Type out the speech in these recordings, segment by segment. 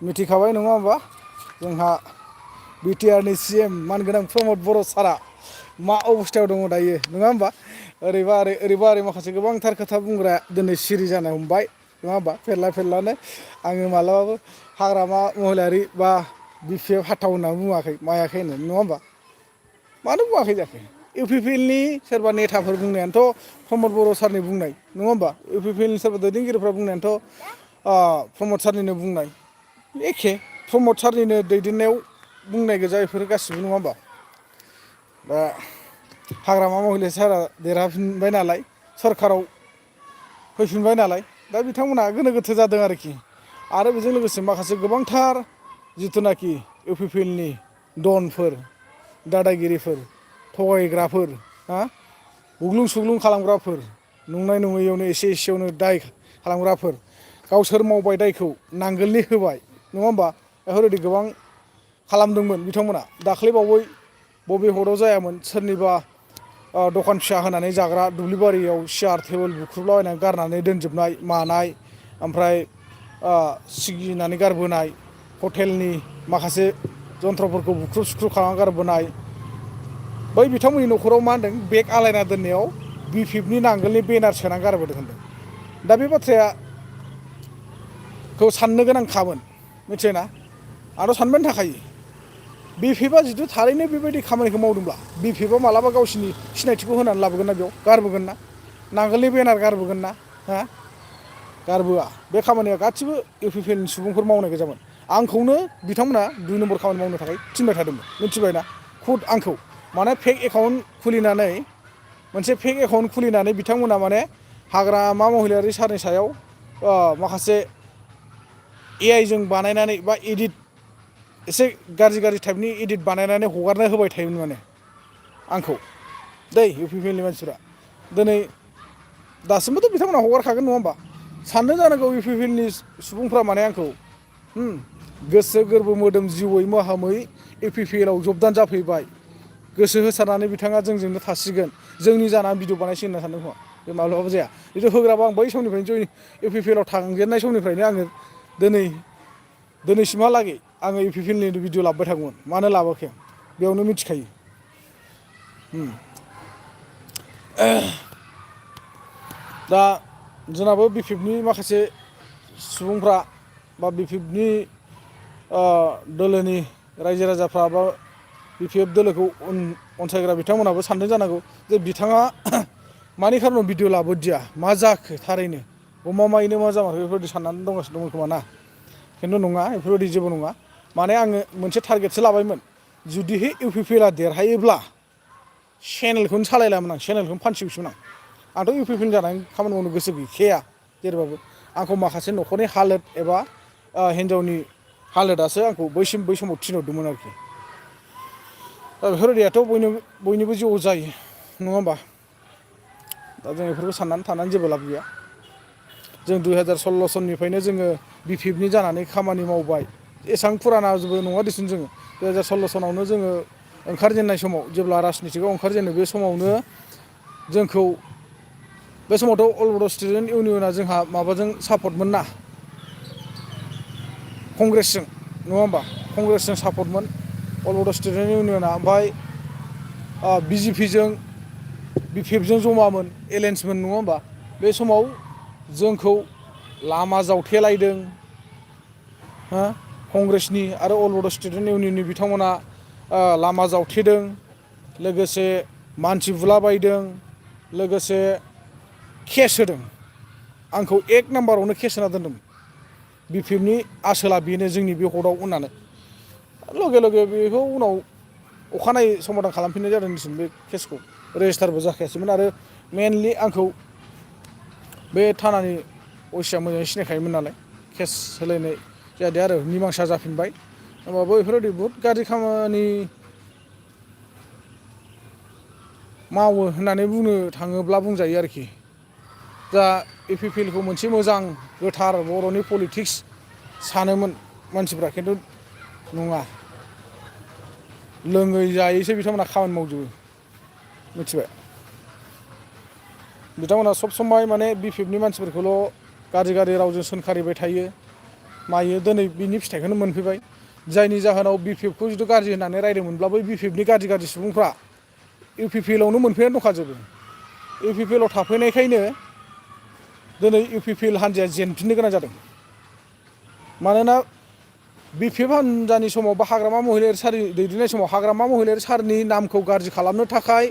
मिथिखाबाय नङा होमबा जोंहा बिटिआरनि CM मानगोनां प्रमद बर' सारा मा अबस्थायाव दङ दायो नङा होमबा ओरैबा ओरै माखासे गोबांथार खोथा बुंग्रा दिनै सिरि जानो हमबाय नङा होमबा फेरलानो आङो मालाबाबो हाग्रामा महिलारि बा BPF हाथाव होनना बुङाखै मायाखै होनो नङा होमबा मानो बुङाखै जाखो UPPLनि सोरबा नेताफोर बुंनायानोथ' प्रमद बर' सारनि बुंनाय नङा होमबा UPPLनि सोरबा दैदेनगिरिफ्रा बुंनायानोथ' प्रमद सारनिनो बुंनाय एखे प्रमद सारनिनो दैदेननायाव बुंनाय गोजा बेफोरो गासिबो नङा होमबा दा हाग्रामा महिलारि सारा देरहाफिनबाय नालाय सरखाराव फैफिनबाय नालाय दा बिथांमोनहा गोनो गोथो जादों आरोखि आरो बेजों लोगोसे माखासे गोबांथार जिथुनाखि UPPLनि डनफोर दादागिरिफोर थगायग्राफोर बुग्लुं सुग्लुं खालामग्राफोर नंनाय नङैयावनो एसे एसेयावनो दाय खालामग्राफोर गावसोर मावबाय दायखौ नांगोलनि होबाय नङा होमबा बेफोरबायदि गोबां खालामदोंमोन बिथांमोना दाख्लैबावै बबे हराव जायामोन सोरनिबा दखान फिसा होनानै जाग्रा दुब्लिबारियाव सियार टेबोल बुख्रुबलाबायनानै गारनानै दोनजोबनाय मानाय ओमफ्राय सिगिनानै गारबोनाय हटेलनि माखासे जन्थ्रफोरखौ बुख्रुब सुख्रुब खालामना गारबोनाय बै बिथांमोननि न'खराव मा होनदों बेग आलायना दोननायाव BPFनि नांगोलनि बेनार सोनानै गारबोदों होनदों दा बे बाथ्राखौ साननो गोनांखामोन मिथिबायना आंथ' सानबायानो थाखायो BPFआ जिथु थारैनो बेबायदि खामानिखौ मावदोंब्ला BPFआ मालाबा गावसिनि सिनायथिखौ होनानै लाबोगोन ना बेयाव गारबोगोन ना नांगोलनि बेनार गारबोगोन ना गारबोआ बे खामानिया गासिबो UPPLनि सुबुंफोर मावनाय गोजामोन आंखौनो बिथांमोना 2 नम्बर खामानि मावनो थाखाय थिनबाय थादोंमोन मिथिबायना खुद आंखौ माने फेक एकाउन्ट खुलिनानै मोनसे फेक एकाउन्ट खुलिनानै बिथांमोना माने हाग्रामा महिलारि सारनि सायाव माखासे AI जों बानायनानै बा एडिट एसे गाज्रि टाइपनि एडिट बानायनानै हगारना होबाय थायोमोन माने आंखौ दै UPPLनि मानसिफ्रा दिनै दासिमबोथ' बिथांमोना हगारखागोन नङा होमबा सानदों जानांगौ UPPLनि सुबुंफ्रा माने आंखौ गोसो गोरबो मोदोम जिउयै मोहामै UPPLआव जबदान जाफैबाय गोसो होसारनानै बिथाङा जोंजोंनो थासिगोन जोंनि जानानै भिडिअ बानायसिगोन होनना सानदों खोमा बे माब्लाबाबो जाया जिथु होग्राबा आं बै समनिफ्रायनो UPPLआव थांजेननाय समनिफ्रायनो आङो दिनैसिमहालागै आङो UPPLनि भिडिअ लाबोबाय थागौमोन मानो लाबोआखै आं बेयावनो मिथिखायो दा जोंनाबो BPFनि माखासे सुबुंफ्रा बा BPFनि दोलोनि रायजो राजाफ्रा बा BPF दोलोखौ अनसायग्रा बिथांमोनाबो सानदों जानांगौ जे बिथाङा मानि खारनाव भिडिअ लाबोदिया मा जाखो थारैनो गमामायैनो मा जामारखो बेफोरबायदि साननानै दंगासिनो दंमोन खोमा ना खिन्थु नङा बेफोरबायदि जेबो नङा माने आङो मोनसे टारगेटसो लाबायमोन जुदिहाय UPPLआ देरहायोब्ला चेनेलखौनो सालायलामोन आं चेनेलखौनो फानसिगौसोमोन आंथ' UPPL जानानै खामानि मावनो गोसो गैखाया जेरैबाबो आंखौ माखासे न'खरनि हालोद एबा हिन्जावनि हालोदासो आंखौ बै समाव थिनहरदोंमोन आरोखि दा बेफोरबायदियाथ' बयनिबो जिउआव जायो नङा होमबा दा जों बेफोरखौ साननानै थानानै जेबो लाब गैया जों 2016 सननिफ्रायनो जोङो BPFनि जानानै खामानि मावबाय एसेबां फुरानाबो नङा दिसुन जोङो 2016 सनावनो जोङो ओंखारजेननाय समाव जेब्ला राजनितिकआव ओंखारजेनो बे समावनो जोंखौ बे समावथ' अल बड' स्टुडेन्ट इउनियना जोंहा माबाजों सापर्टमोन ना कंग्रेसजों नङा होमबा कंग्रेसजों सापर्टमोन अल बड' स्टुडेन्ट इउनियना ओमफ्राय BJPजों BPFजों जमामोन एलायन्समोन नङा होमबा बे समाव जोंखौ लामा जावथेलायदों कंग्रेसनि आरो अल बड' स्टुडेन्ट इउनियननि बिथांमोना लामा जावथेदों लोगोसे मानसि बुलाबायदों लोगोसे केस होदों आंखौ 1 नाम्बारावनो केस होना दोनदों BPFनि आसोला बेनो जोंनि बे हदाव होननानै लगे लगे बेखौ उनाव अखानायै समादान खालामफिननाय जादों दिसुन बे केसखौ रेजिस्टारबो जाखायासैमोन आरो मेनलि आंखौ बे थानानि असिया मोजाङै सिनायखायोमोन नालाय केस होलायनाय जादों आरो मिमांसा जाफिनबाय होमबाबो बेफोरबायदि बहुद गाज्रि खामानि मावो होननानै बुंनो थाङोब्ला बुंजायो आरोखि दा UPPLखौ मोनसे मोजां गोथार बर'नि पलिटिक्स सानोमोन मानसिफ्रा खिन्थु नङा लोङै जायैसो बिथांमोना खामानि मावजोबो मिथिबाय बिथांमोना सब समाय माने BPFनि मानसिफोरखौल' गाज्रि रावजों सोंखारिबाय थायो मायो दिनै बिनि फिथाइखौनो मोनफैबाय जायनि जाहोनाव बिपिएफखौ जुदि गाज्रि होननानै रायदोंमोनब्ला बै बिपिएफनि गाज्रि सुबुंफ्रा इउपिपिएलआवनो मोनफैनानै दंखाजोबो इउपिपिएलआव थाफैनायखायनो दिनै इउपिपिएल हान्जाया जेनफिननो गोनां जादों मानोना बिपिएफ हान्जानि समाव बा हाग्रामा महिलारि सार दैदेननाय समाव हाग्रामा महिलारि सारनि नामखौ गाज्रि खालामनो थाखाय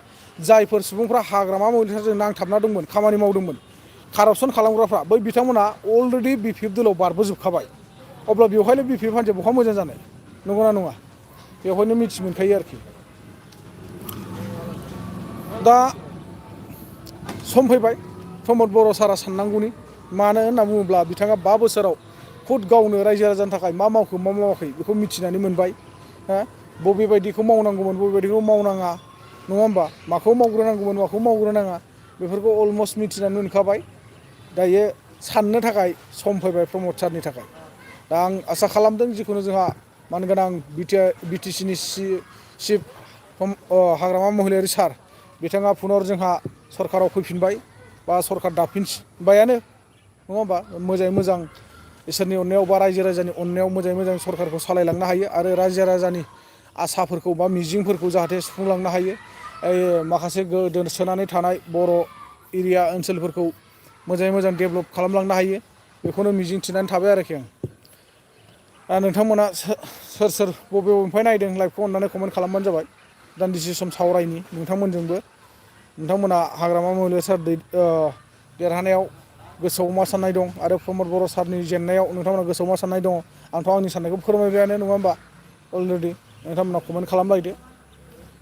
जायफोर सुबुंफ्रा हाग्रामा महिलारि सारजों नांथाबना दंमोन खामानि मावदोंमोन कारापसन खालामग्राफ्रा बै बिथांमोना अलरेडि बिपिएफ दोलोआव बारबोजोबखाबाय अब्ला बेवहायनो बिपिएफ हान्जाया बहा मोजां जानाय नंगौना नङा बेवहायनो मिथि मोनखायो आरोखि दा सम फैबाय प्रमद बर' सारा साननांगौनि मानो होनना बुङोब्ला बिथाङा 5 बोसोराव खुद गावनो रायजो राजानि थाखाय मा मावखो मा मावाखै बेखौ मिथिनानै मोनबाय बबेबायदिखौ मावनांगौमोन बबेबायदिखौ मावनाङा नङा होमबा माखौ मावग्रोनांगौमोन माखौ मावग्रोनाङा बेफोरखौ अलमस्ट मिथिनानै मोनखाबाय दायो साननो थाखाय सम फैबाय प्रमद सारनि थाखाय दा आं आसा खालामदों जिखुनु जोंहा मानगोनां बिटिसिनि चिफ हाग्रामा महिलारि सार बिथाङा पुनर जोंहा सरकाराव फैफिनबाय बा सरकार दाफिनबायानो नङा होमबा मोजाङै मोजां इसोरनि अननायाव बा रायजो राजानि अननायाव मोजाङै मोजां सरकारखौ सालायलांनो हायो आरो रायजो राजानि आसाफोरखौ बा मिजिंफोरखौ जाहाथे सुफुंलांनो हायो माखासे गोदोसोनानै थानाय बर' एरिया ओनसोलफोरखौ मोजाङै मोजां डेभेलप खालामलांनो हायो बेखौनो मिजिंथिनानै थाबाय आरोखि आं नोंथांमोना सोर बबेनिफ्राय नायदों लाइभखौ अननानै कमेन्ट खालामबानो जाबाय दान्दिसे सम सावरायनि नोंथांमोनजोंबो नोंथांमोना हाग्रामा महिलारि सार देरहानायाव गोसोआव मा साननाय दं आरो प्रमद बर' सारनि जेननायाव नोंथांमोना गोसोआव मा साननाय दङ आंथ' आंनि साननायखौ फोरमायबायानो नङा होमबा अलरेडि नोंथांमोना कमेन्ट खालामलायदो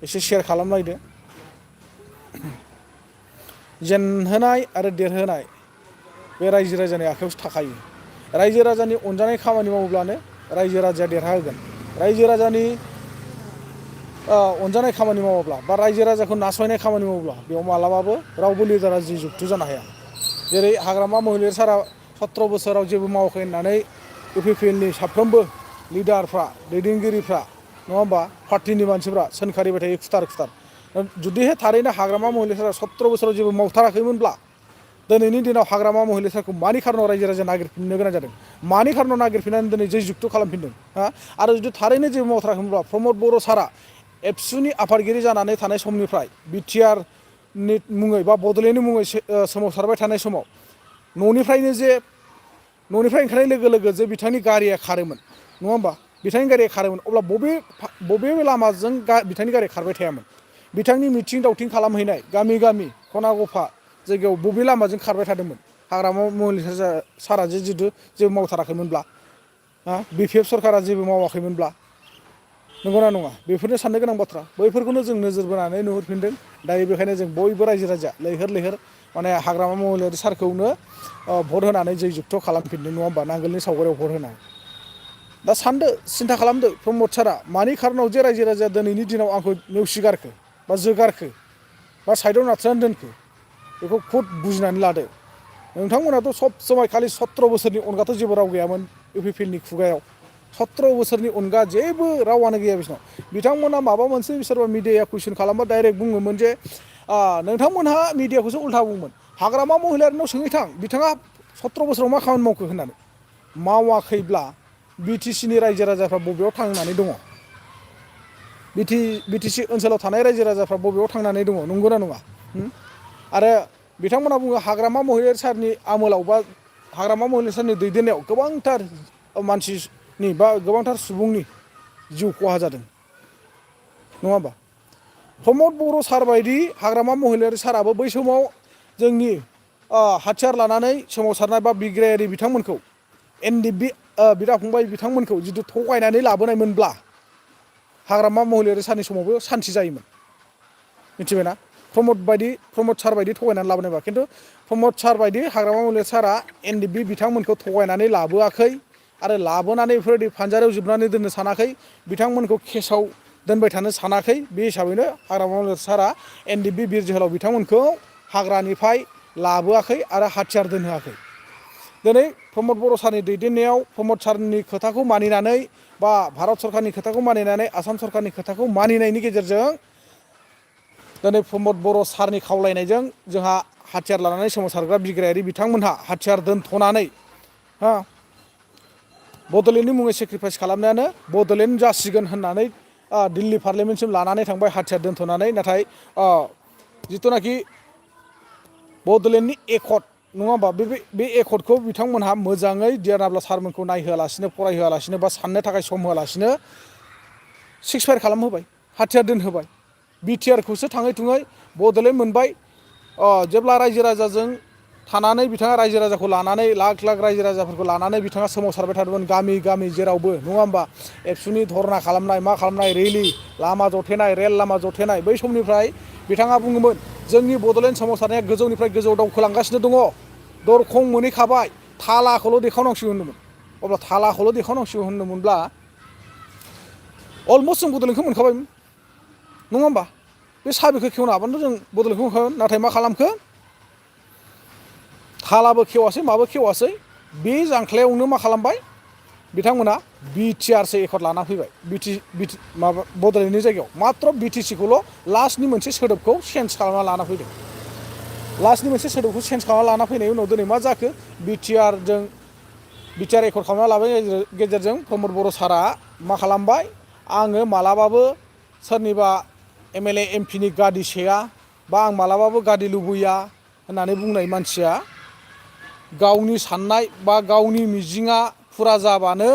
एसे शेयार खालामलायदो जेनहोनाय आरो देरहोनाय बे रायजो राजानि आखायावसो थाखायो रायजो राजानि अनजानाय खामानि मावोब्लानो रायजो राजाया देरहाहोगोन रायजो राजानि अनजानाय खामानि मावोब्ला बा रायजो राजाखौ नासयनाय खामानि मावोब्ला बेयाव मालाबाबो रावबो लिडारा जि जुगथु जानो हाया जेरै हाग्रामा महिलारि सारा 17 बोसोराव जेबो मावाखै होननानै इउपिपिएलनि साफ्रोमबो लिडारफ्रा दैदेनगिरिफ्रा नङा होमबा पार्टिनि मानसिफ्रा सोंखारिबाय थायो खुथार जुदिहाय थारैनो हाग्रामा महिलारि सारा 17 बोसोराव जेबो मावथाराखैमोनब्ला दिनैनि दिनाव हाग्रामा महिलारि सारखौ मानि खारनाव रायजो राजा नागिरफिननो गोनां जादों मानि खारनाव नागिरफिननानै दिनै जै जुगथ' खालामफिनदों आरो जुदि थारैनो जेबो मावथाराखैमोनब्ला प्रमद बर' सारा एबसुनि आफादगिरि जानानै थानाय समनिफ्राय बिटिआरनि मुङै बा बड'लेण्डनि मुङै सोमावसारबाय थानाय समाव न'निफ्राय ओंखारनाय लोगो लोगो जे बिथांनि गारिया खारोमोन नङा होमबा बिथांनि गारिया खारोमोन अब्ला बबे लामाजों बिथांनि गारिया खारबाय थायामोन बिथांनि मिथिं दावथिं खालामहैनाय गामि गामि खना गफा जायगायाव बबे लामाजों खारबाय थादोंमोन हाग्रामा महिलारि सारा जितु जेबो मावथाराखैमोनब्ला बिपिएफ सरकारा जेबो मावाखैमोनब्ला नंगौना नङा बेफोरनो साननो गोनां बाथ्रा बैफोरखौनो जों नोजोर बोनानै नुहुरफिनदों दायो बेखायनो जों बयबो रायजो राजा लैहोर लैहोर माने हाग्रामा महिलारि सारखौनो भट होनानै जै जुगथ' खालामफिनदों नङा होमबा नांगोलनि सावगारियाव भट होनाय दा सानदो सिन्था खालामदो प्रमद सारा मानि खारनाव जे रायजो राजाया दिनैनि दिनाव आंखौ नेवसिगारखो बा जोगारखो बा साइडआव नारथ्रोनानै दोनखो बेखौ खुद बुजिनानै लादो नोंथांमोनाथ' सब समाय खालि 17 बोसोरनि अनगाथ' जेबो राव गैयामोन इउपिपिएलनि खुगायाव 17 बोसोरनि अनगा जेबो रावानो गैया बिसोरनाव बिथांमोना माबा मोनसे सोरबा मिडियाया कुइसन खालामबा डाइरेक्ट बुङोमोन जे नोंथांमोनहा मिडियाखौसो उल्था बुङोमोन हाग्रामा महिलारिनाव सोंहैथां बिथाङा 17 बोसोराव मा खामानि मावखो होननानै मावाखैब्ला बिटिसिनि रायजो राजाफ्रा बबेयाव थांनानै दङ बिटिसि ओनसोलाव थानाय रायजो राजाफ्रा बबेयाव थांनानै दङ नंगौना नङा आरो बिथांमोना बुङो हाग्रामा महिलारि सारनि आमोलाव बा हाग्रामा महिलारि सारनि दैदेननायाव गोबांथार मानसिनि बा गोबांथार सुबुंनि जिउ खहा जादों नङा होमबा प्रमद बर' सार बायदि हाग्रामा महिलारि साराबो बै समाव जोंनि हाथियार लानानै सोमावसारनाय बा बिग्रायारि बिथांमोनखौ एनडिएफबि बिदा फंबाय बिथांमोनखौ जितु थगायनानै लाबोनायमोनब्ला हाग्रामा महिलारि सारनि समावबो सान्थि जायोमोन मिथिबायना प्रमद सार बायदि थगायनानै लाबोनायबा खिन्थु प्रमद सार बायदि हाग्रामा महिलारि सारा एनडिएफबि बिथांमोनखौ थगायनानै लाबोआखै आरो लाबोनानै बेफोरबायदि फानजारायाव जोबनानै दोननो सानाखै बिथांमोनखौ केसाव दोनबाय थानो सानाखै बे हिसाबैनो हाग्रामा महिलारि सारा एनडिएफबि बिर जोहोलाव बिथांमोनखौ हाग्रानिफ्राय लाबोआखै आरो हाथियार दोनहोआखै दिनै प्रमद बर' सारनि दैदेननायाव प्रमद सारनि खोथाखौ मानिनानै बा भारत सरकारनि खोथाखौ मानिनानै आसाम सरकारनि खोथाखौ मानिनायनि गेजेरजों दिनै प्रमद बर' सारनि खावलायनायजों जोंहा हाथियार लानानै सोमावसारग्रा बिग्रायारि बिथांमोनहा हाथियार दोनथ'नानै बड'लेण्डनि मुङै सेक्रिफाइस खालामनायानो बड'लेण्ड जासिगोन होननानै दिल्ली पार्लियामेन्टसिम लानानै थांबाय हाथियार दोन्थ'नानै नाथाय जिथुनाखि बड'लेण्डनि एकर्ड नङा होमबा बे एकर्डखौ बिथांमोनहा मोजाङै डिआर सारमोनखौ नायहोआलासिनो फरायहोआलासिनो बा साननो थाखाय सम होआलासिनो सिक्सफायार खालामहोबाय हाथियार दोनहोबाय बिटिआरखौसो थाङै थुङै बड'लेण्ड मोनबाय जेब्ला रायजो राजाजों थानानै बिथाङा रायजो राजाखौ लानानै लाख लाख रायजो राजाफोरखौ लानानै बिथाङा सोमावसारबाय थादोंमोन गामि गामि जेरावबो नङा होमबा एबसुनि धरना खालामनाय मा खालामनाय रेलि लामा जथेनाय रेल लामा जथेनाय बै समनिफ्राय बिथाङा बुङोमोन जोंनि बड'लेण्ड सोमावसारनाया गोजौनिफ्राय गोजौ दावखोलांगासिनो दङ दरखं मोनहैखाबाय थालाखौल' देखावनांसिगौ होनदोंमोन अब्ला थालाखौल' देखावनांसिगौ होनदोंमोनब्ला अलमस्ट जों बड'लेण्डखौ मोनखाबायमोन नङा होमबा बे साबिखौ खेवनो हाबानोथ' जों बड'लेण्डखौ मोनखाबायमोन नाथाय मा खालामखो थालाबो खेवासै माबो खेवासै बे जांख्लायावनो मा खालामबाय बिथांमोना बिटिआरसो एकर्ड लाना फैबाय माबा बड'लेण्डनि जायगायाव मात्र बिटिसिखौल' लास्टनि मोनसे सोदोबखौ चेन्ज खालामना लाना फैदों लास्टनि मोनसे सोदोबखौ चेन्ज खालामना लाना फैनायनि उनाव दिनै मा जाखो बिटिआर एकर्ड खालामना लाबाय गेजेरजों प्रमद बर' सारा मा खालामबाय आङो मालाबाबो सोरनिबा एमएलए एमपिनि गादि सेया बा आं मालाबाबो गादि लुबैया होननानै बुंनाय मानसिया गावनि साननाय बा गावनि मिजिङा फुरा जाबानो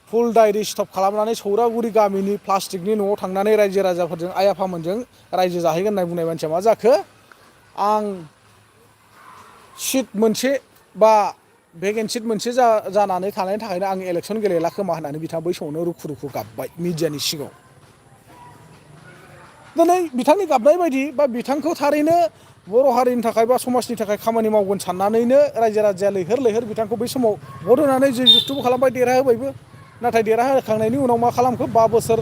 फुल डायरि स्टप खालामनानै सौरागुरि गामिनि प्लास्टिकनि न'आव थांनानै रायजो राजाफोरजों आइ आफामोनजों रायजो जाहैगोन होननाय बुंनाय मानसिया मा जाखो आं सिट मोनसे बा भेकेन्सि मोनसे जानानै थानायनि थाखायनो आं इलेक्सन गेलेला खोमा होननानै बिथाङा बै समावनो रुखु रुखु गाबबाय मिडियानि सिगाङाव दिनै बिथांनि गाबनाय बायदि बा बिथांखौ थारैनो बर' हारिनि थाखाय बा समाजनि थाखाय खामानि मावगोन साननानैनो रायजो राजाया लैहोर लैहोर बिथांखौ बै समाव भट होनानै जै जुगथुबो खालामबाय देरहाहोबायबो नाथाय देरहाहोखांनायनि उनाव मा खालामखो 5 बोसोर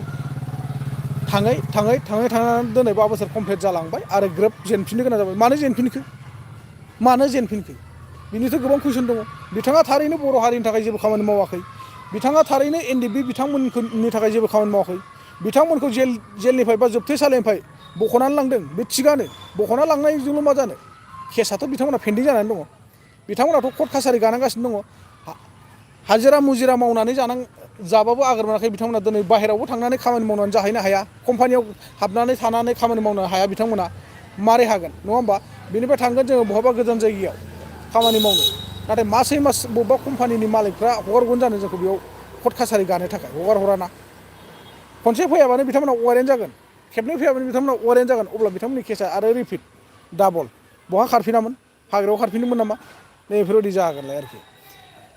थाङै थांनानै दिनै 5 बोसोर कमप्लिट जालांबाय आरो ग्रोब जेनफिननो गोनां जाबाय मानो जेनफिनखो बिनिथ' गोबां कुइसन दङ बिथाङा थारैनो बर' हारिनि थाखाय जेबो खामानि मावाखै बिथाङा थारैनो एनडिएफबि बिथांमोननि थाखाय जेबो खामानि मावाखै बिथांमोनखौ जेलनिफ्राय बा जोबथेसालिनिफ्राय बख'नानै लांदों बे थिगानो बख'ना लांनायजोंल' मा जानो केसाथ' बिथांमोना पेन्डिं जानानै दङ बिथांमोनाथ' कर्ट कासारि गानांगासिनो दङ हाजिरा मुजिरा मावनानै जाबाबो आगोर मोनाखै बिथांमोना दिनै बाहेरायावबो थांनानै खामानि मावनानै जाहैनो हाया कम्पानियाव हाबनानै थानानै खामानि मावनो हाया बिथांमोना मारै हागोन नङा होमबा बेनिफ्राय थांगोन जोङो बहाबा गोजान जायगायाव खामानि मावनो नाथाय मासै मास बबेबा कम्पानिनि मालिकफ्रा हगारगोन जानो जोंखौ बेयाव कर्ट कासारि गानो थाखाय हगारा खनसे फैयाबानो बिथांमोना वारेन्ट जागोन खेबनै फैयाबानो बिथांमोना वारेन्ट जागोन अब्ला बिथांमोननि केसा आरो रिपिट डाबल बहा खारफिनामोन हाग्रायाव खारफिनोमोन नामा नै बेफोरबायदि जागोनलाय आरोखि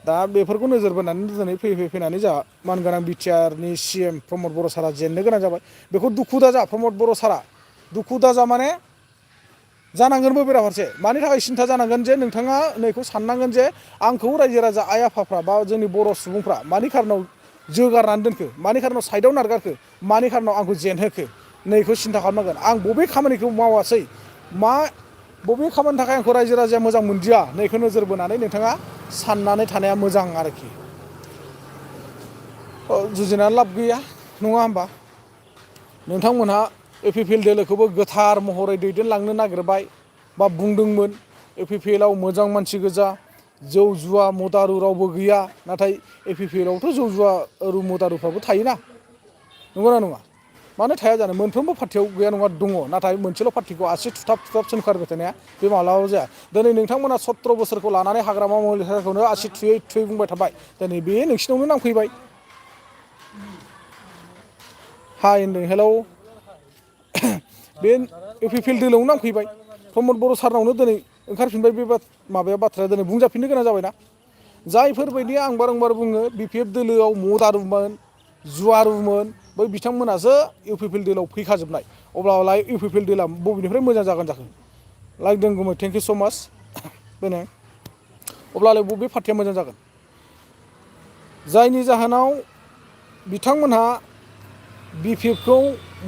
दा बेफोरखौ नोजोर बोनानै दिनै फैनानै जोंहा मानगोनां बिटिआरनि सिएम प्रमद बर' सारा जेननो गोनां जाबाय बेखौ दुखु दाजा प्रमद बर' सारा दुखु दाजा माने जानांगोनबो बेराफारसे मानि थाखाय सिन्था जानांगोन जे नोंथाङा नैखौ साननांगोन जे आंखौ रायजो राजा आइ आफाफ्रा बा जोंनि बर' सुबुंफ्रा मानि खारनाव जोगारनानै दोनखो मानि खारनाव साइडआव नारगारखो मानि खारनाव आंखौ जेनहोखो नैखौ सिन्था खालामनांगोन आं बबे खामानिखौ मावासै बबे खामानिनि थाखाय आंखौ रायजो राजाया मोजां मोनदिया नैखौ नोजोर बोनानै नोंथाङा साननानै थानाया मोजां आरोखि जुजिनानै लाब गैया नङा होमबा नोंथांमोनहा एपिपिएल दोलोखौबो गोथार महरै दैदेनलांनो नागिरबाय बा बुंदोंमोन एपिपिएलआव मोजां मानसि गोजा जौ जुवा मदारु रावबो गैया नाथाय एपिपिएलआवथ' जौ जुवा मदारुफ्राबो थायोना नंगौना नङा मानो थाया जानो मोनफ्रोमबो पार्टियाव गैया नङा दङ नाथाय मोनसेल' पार्टिखौ आसि थुथाब सोंखारबाय थानाया बे माब्लाबाबो जाया दिनै नोंथांमोना 17 बोसोरखौ लानानै हाग्रामा महिलाखौनो आसि थुयै बुंबाय थाबाय दिनै बे नोंसिनावनो नांफैबाय हाय होनदों हेलौ बे एपिपिएल दोलोआवनो नांफैबाय प्रमद बर' सारनावनो दिनै ओंखारफिनबाय बे माबाया बाथ्राया दिनै बुंजाफिननो गोनां जाबायना जायफोरबायदि आं बारंबार बुङो बिपिएफ दोलोआव मदारुमोन जुवारुमोन बै बिथांमोनासो इउपिपिएल दोलोआव फैखाजोबनाय अब्लालाय इउपिपिएल दोलोआ बबेनिफ्राय मोजां जागोन जाखो लाइक दोंगौमोन थेंक इउ स' माच बेनो अब्लालाय बबे पार्टिया मोजां जागोन जायनि जाहोनाव बिथांमोनहा बिपिएफखौ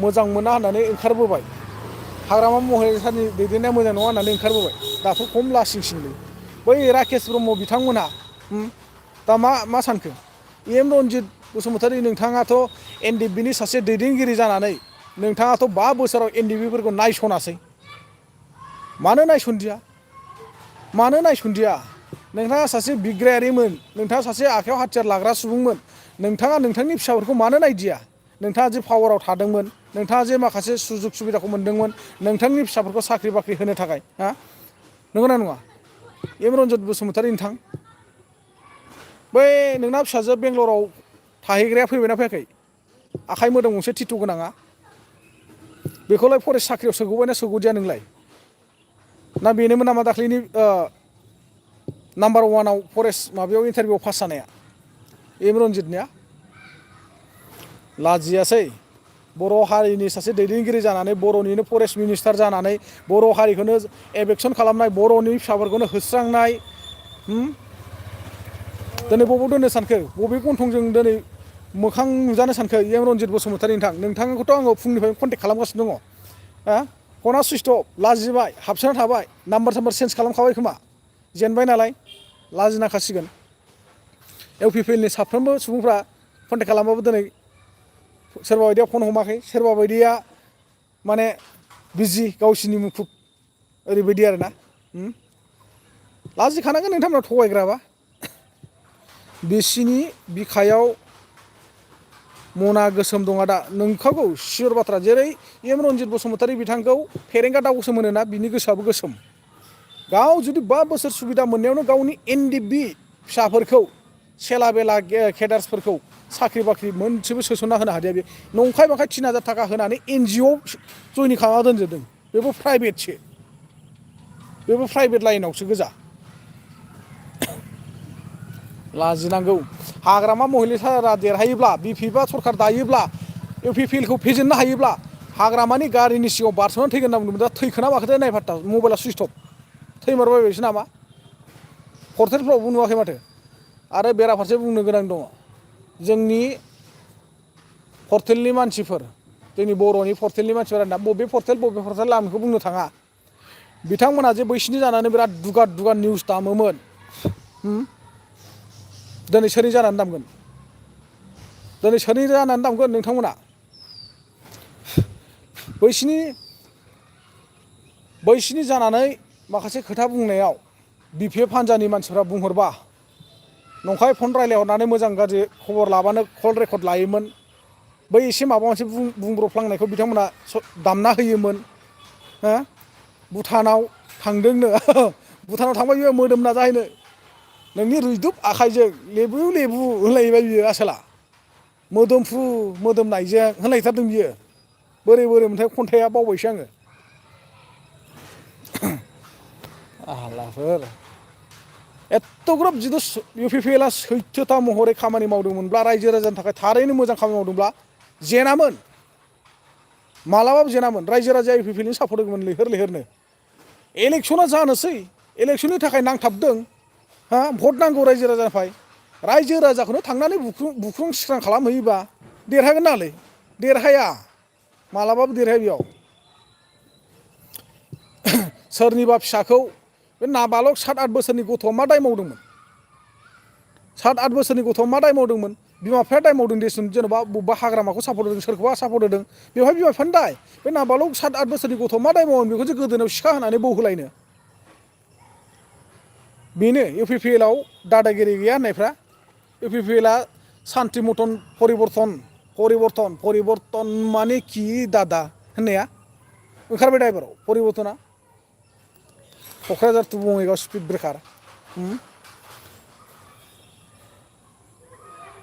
मोजां मोना होननानै ओंखारबोबाय हाग्रामा महिलारिनि दैदेननाया मोजां नङा होननानै ओंखारबोबाय दाथ' खम लासिंसिंलै बै राकेश ब्रह्म बिथांमोनहा दा मा सानखो एम रन्जित बसुमतारी नोंथाङाथ' एनडिएफबिनि सासे दैदेनगिरि जानानै नोंथाङाथ' 5 बोसोराव एनडिएफबिफोरखौ नायसनासै मानो नायसनदिया नोंथाङा सासे बिग्रायारिमोन, नोंथाङा सासे आखायाव हाथियार लाग्रा सुबुंमोन, नोंथाङा नोंथांनि फिसाफोरखौ मानो नायदिया? नोंथाङा जे पावाराव थादोंमोन, नोंथाङा जे माखासे सुजुग सुबिदाखौ मोनदोंमोन नोंथांनि फिसाफोरखौ साख्रि बाख्रि होनो थाखाय, हा? नंगौना नङा? एम बसुमतारी नोंथां, बै नोंना फिसाजो बेंगलराव थाहैग्राया फैबायना फैयाखै? आखाइ मोदोम गंसे टिटु गोनाङा, बेखौलाय फरेस्ट साख्रियाव सोगौबायना सोगौदिया नोंलाय? ना बेनोमोन नामा दाख्लैनि नाम्बार 1आव फरेस्ट माबायाव इन्टारभिउआव पास जानाया एम रन्जितनिया? लाजियासै बर' हारिनि सासे दैदेनगिरि जानानै, बर'निनो फरेस्ट मिनिस्टार जानानै, बर' हारिखौनो एबेक्सन खालामनाय, बर'नि फिसाफोरखौनो होस्रांनाय, दिनै बबाव दोननो सानखो? बबे गन्थंजों दिनै मोखां नुजानो सानखो एम रन्जित बसुमतारी नोंथां? नोंथांखौथ' आङो फुंनिफ्रायनो कन्टेक्ट खालामगासिनो दङ, हा? फना सुइस्ट अफ, लाजिबाय, हाबसोना थाबाय, नाम्बार चेन्ज खालामखाबाय खोमा, जेनबाय नालाय लाजिनांखासिगोन। इउपिपिएलनि साफ्रोमबो सुबुंफ्रा कन्टेक्ट खालामबाबो दिनै सोरबा बायदिया फन हमाखै, सोरबा बायदिया माने बिजि, गावसिनि मुखुब, ओरैबायदि आरोना। लाजिखानांगोन नोंथांमोना थगायग्राबा। बिसिनि बिखायाव मना गोसोम दङ दा, नंखागौ सियर बाथ्रा। जेरै एम रन्जित बसुमतारी बिथांखौ फेरेंगा दाउ गोसोम होनोना, बिनि गोसोआबो गोसोम। गाव जुदि 5 बोसोर सुबिदा मोननायावनो गावनि एनडिएफबि फिसाफोरखौ, सेला बेला केडार्सफोरखौ साख्रि बाख्रि मोनसेबो सोसनना होनो हादिया बे। नंखाय बाखाय 3000 थाखा होनानै एनजिअ जयनिं खालामना दोनजोबदों, बेबो प्राइभेटसो, बेबो प्राइभेट लाइनावसो गोजा। लाजिनांगौ। हाग्रामा महिलारा देरहायोब्ला, बिपिएफआ सरखार दायोब्ला, इउपिपिएलखौ फेजेननो हायोब्ला, हाग्रामानि गारिनि सिगाङाव बारस'नानै थैगोन होनना बुंदोंमोन, दा थैखोना माखोथाय नायफात्ता, मबाइला सुइस्ट अफ, थैमारबायबायसो नामा? पर्टेलफ्रावबो नुवाखै माथो। आरो बेराफारसे बुंनो गोनां दङ, जोंनि पर्टेलनि मानसिफोर, जोंनि बर'नि पर्टेलनि मानसिफोर आरोना, बबे पर्टेल आं बेखौ बुंनो थाङा, बिथांमोना जे बैसिनि जानानै बिराद दुगा दुगा निउस दामोमोन, दिनै सोरनि जानानै दामगोन? दिनै सोरनि जानानै दामगोन नोंथांमोना? बैसिनि जानानै माखासे खोथा बुंनायाव बिपिएफ हान्जानि मानसिफ्रा बुंहरबा, नंखाय फन रायज्लायहरनानै मोजां गाज्रि खबर लाबानो कल रेकर्ड लायोमोन, बै एसे माबा मोनसे बुंब्रफ्लांनायखौ बिथांमोना दामना होयोमोन, हो? भुटानाव थांदोंनो, भुटानाव थांबाय बियो मोदोमना जाहैनो, नोंनि रुइदुब आखाइजों लेबु लेबु होनलायबाय बियो आसोला, मोदोमफ्रु मोदोमनायजों होनलायथारदों बियो। बोरै बोरै मोनथाय खन्थाइआ बावबायसो आङो। आहालाफोर एथ'ग्राब जुदि इउपिपिएलआ सैथोथा महरै खामानि मावदोंमोनब्ला, रायजो राजानि थाखाय थारैनो मोजां खामानि मावदोंब्ला जेनामोन, मालाबाबो जेनामोन। रायजो राजाया इउपिपिएलनि सापर्ट होगौमोन लैहोर लैहोरनो। इलेक्सना जानोसै, इलेक्सननि थाखाय नांथाबदों, हा? भट नांगौ रायजो राजानिफ्राय, रायजो राजाखौनो थांनानै बुख्रुं सिख्रां खालामहैयोबा देरहागोन नालै? देरहाया, मालाबाबो देरहाया बेयाव। सोरनिबा फिसाखौ, बे नाबालक 7-8 बोसोरनि गथ'आ मा दाय मावदोंमोन? 7-8 बोसोरनि गथ'आ मा दाय मावदोंमोन? बिमा बिफाया दाय मावदों देसुन, जेन'बा बबेबा हाग्रामाखौ सापर्ट होदों, सोरखौबा सापर्ट होदों, बेवहाय बिमा बिफानि दाय। बे नाबालक 7-8 बोसोरनि गथ'आ मा दाय मावोमोन? बेखौसो गोदोनायाव सिखा होनानै बौहोलायनो। बेनो इउपिपिएलआव दादागिरि गैया होननायफ्रा। इउपिपिएलआ सान्ति मतन परिबर्तन माने कि दादा होननाया ओंखारबाय दा एबाराव परिबर्तना। Kokrajhar to Bongaigaon speed breaker.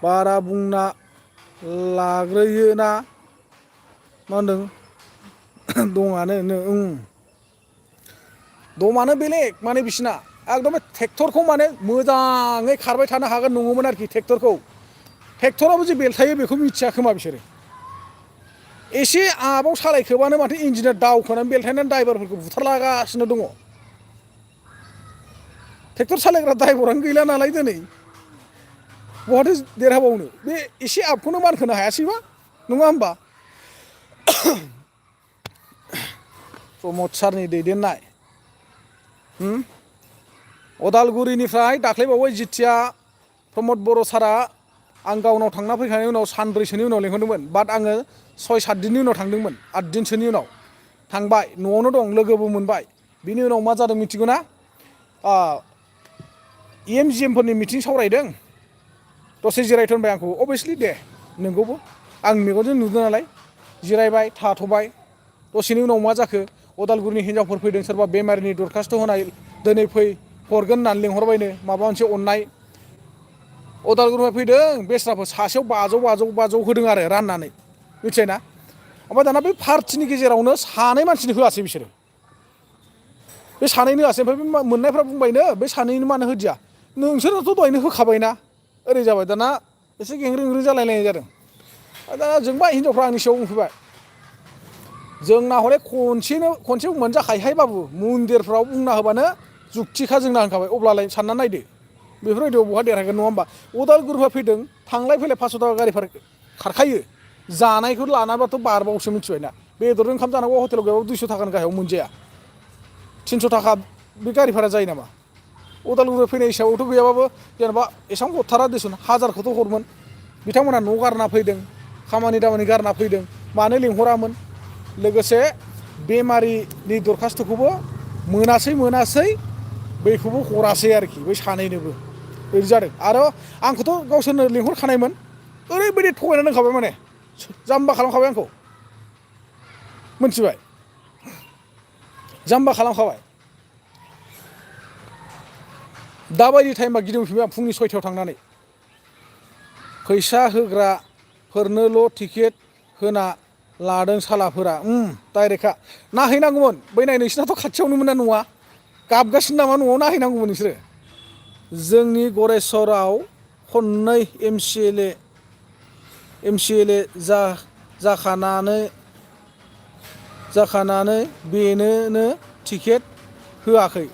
बारा बुंना लाग्रोयोना मा होनदों? दमानो बेलेग माने बिसिना एकदम ट्रेक्टरखौ माने मोजाङै खारबाय थानो हागोन नङोमोन आरोखि ट्रेक्टराबो जे बेलथायो बेखौ मिथिया खोमा बिसोरो। एसे आबाव सालायखोबानो माथो इन्जिनिया दावखोनानै बेलथायनानै ड्राइभारफोरखौ बुथारलागासिनो दङ। ट्रेक्टर सालायग्रा ड्राइभारानो गैला नालाय दिनै बहाथो देरहाबावनो। बे एसे आपखौनो मानखोनो हायासैबा, नङा होमबा? प्रमद सारनि दैदेननाय, अदालगुरिनिफ्राय दाख्लैबावै जिथिया प्रमद बर' सारा आं गावनाव थांना फैखांनायनि उनाव सानब्रैसोनि उनाव लेंहरदोंमोन, बाट आङो 6-7 दिननि उनाव थांदोंमोन, 8 दिनसोनि उनाव थांबाय, न'आवनो दं, लोगोबो मोनबाय। बिनि उनाव मा जादों मिथिगौ ना? EMGMफोरनि मिटिं सावरायदों दसे जिरायथ'नबाय आंखौ अभियासलि दे नोंगौबो आं मेगनजों नुदों नालाय जिरायबाय थाथ'बाय दसेनि उनाव मा जाखो अदालगुरिनि हिनजावफोर फैदों सोरबा बेमारिनि दरखास्त होनाय दिनै फै हरगोन होननानै लिंहरबायनो माबा मोनसे अननाय अदालगुरिनिफ्राय फैदों बेस्राफोर सासेयाव 500 होदों आरो राननानै मिथिबाय ना ओमफ्राय दाना बे पार्टिनि गेजेरावनो सानै मानसिनो होआसै बिसोरो बे सानैनो होआसै ओमफ्राय बे मोननायफ्रा बुंबायनो बे सानैनो मानो होदिया नोंसोरनोथ' दहायनो होखाबायना ओरै जाबाय दाना एसे गेंग्रें गेंग्रें जालायलायनाय जादों दाना जोंबा हिनजावफ्रा आंनि सायाव बुंफैबाय जोंना हले खनसे बुंबानो जाखायोहाय बाबु मन्दिरफ्राव बुंना होबानो जुक्तिखा जोंना होनखाबाय अब्लालाय सानना नायदो बेफोरबायदियाव बहा देरहागोन नङा होमबा अदालगुरिनिफ्राय फैदों थांलाय फैलाय 500 थाखा गारिफोर खारखायो जानायखौ लानाबाथ' बारबावसो मिथिबायना बेदरजों ओंखाम जानांगौ हटेलाव गैयाबाबो 200 थाखानि गाहायाव मोनजाया 300 थाखा बे गारि भारा जायो नामा अदालगुरियाव फैनाय हिसाबावथ' गैयाबाबो जेनेबा एसेबां हरथारा देसुन 1000खौथ' हरमोन बिथांमोना न' गारना फैदों खामानि दामानि गारना फैदों मानो लिंहरामोन लोगोसे बेमारिनि दरखास्तखौबो मोनासै बैखौबो हरासै आरोखि बै सानैनोबो बिदि जादों आरो आंखौथ' गावसोरनो लिंहरखानायमोन ओरैबायदि थगायना दोनखाबाय माने जाम्बा खालामखाबाय आंखौ मोनथिबाय जाम्बा खालामखाबाय दाबायदि टाइमा गिदिंफिनबाय आं फुंनि 6टायाव थांनानै फैसा होग्राफोरनोल' टिकेट होना लादों सालाफोरा डाइरेक्टखा नायहैनांगौमोन बै नाय नोंसिनाथ' खाथियावनोमोन ना न'आ गाबगासिनो नामा न'आव नायहैनांगौमोन नोंसोरो जोंनि गरेस्वराव खननै एमसिएलए जाखानानै बेनोनो टिकेट होआखै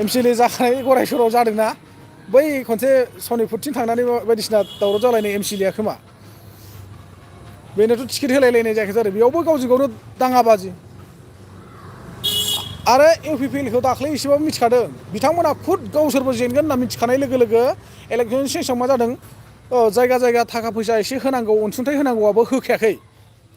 एमसिएलए जाखानाय गरेस्वराव जादोंना बै खनसे सनितपुरथिं थांनानै बायदिसिना दावराव जालायनाय एमसिएलएआ खोमा बेनोथ' टिकेट होलायलायनाय जायाखै आरो बेयावबो गावजों गावनो दाङाबाजि आरो इउपिपिएलखौ दाख्लै एसेबाबो मिथिखादों बिथांमोना खुद गावसोरबो जेनगोन होनना मिथिखानाय लोगो लोगो इलेक्सन सिगां मा जादों जायगा जायगा थाखा फैसा एसे होनांगौ अनसुंथाइ होनांगौआबो होखायाखै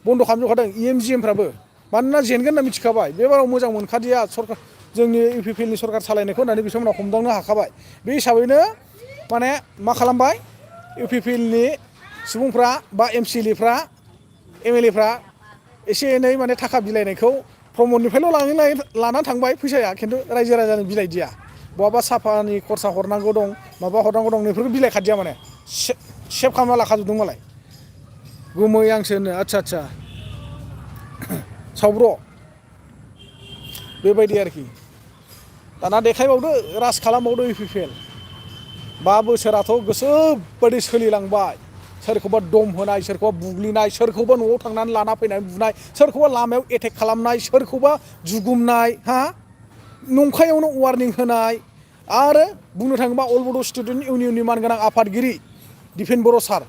बन्द' खालामजोबखादों EMGMफ्राबो मानोना जेनगोन होनना मिथिखाबाय बे बाराव मोजां मोनखादिया सरकार जोंनि इउपिपिएलनि सरकार सालायनायखौ होननानै बिथांमोना हमदांनो हाखाबाय बे हिसाबैनो माने मा खालामबाय इउपिपिएलनि सुबुंफ्रा बा एमसिएलएफ्रा एमएलएफ्रा एसे एनै माने थाखा बिलाइनायखौ प्रमदनिफ्रायल' लानानै थांबाय फैसाया खिन्थु रायजो राजानो बिलाइदिया बहाबा साफानि खरसा हरनांगौ दं माबा हरनांगौ दं बेफोरखौ बिलाइ खादिया माने सेभ खालामना लाखाजोबदों मालाय गुमै आंसो होनो आदसा सावब्र' बेबायदि आरोखि दाना देखायबावदो राज खालामबावदो इउपिपिएल 5 बोसोराथ' गोसोबायदि सोलिलांबाय सोरखौबा दम होनाय सोरखौबा बुग्लिनाय सोरखौबा न'आव थांनानै लाना फैनानै बुनाय सोरखौबा लामायाव एटेक खालामनाय सोरखौबा जुगुमनाय नंखायावनो वार्निं होनाय आरो बुंनो थाङोबा अल बड' स्टुडेन्ट इउनियननि मानगोनां आफादगिरि दिपेन बर' सार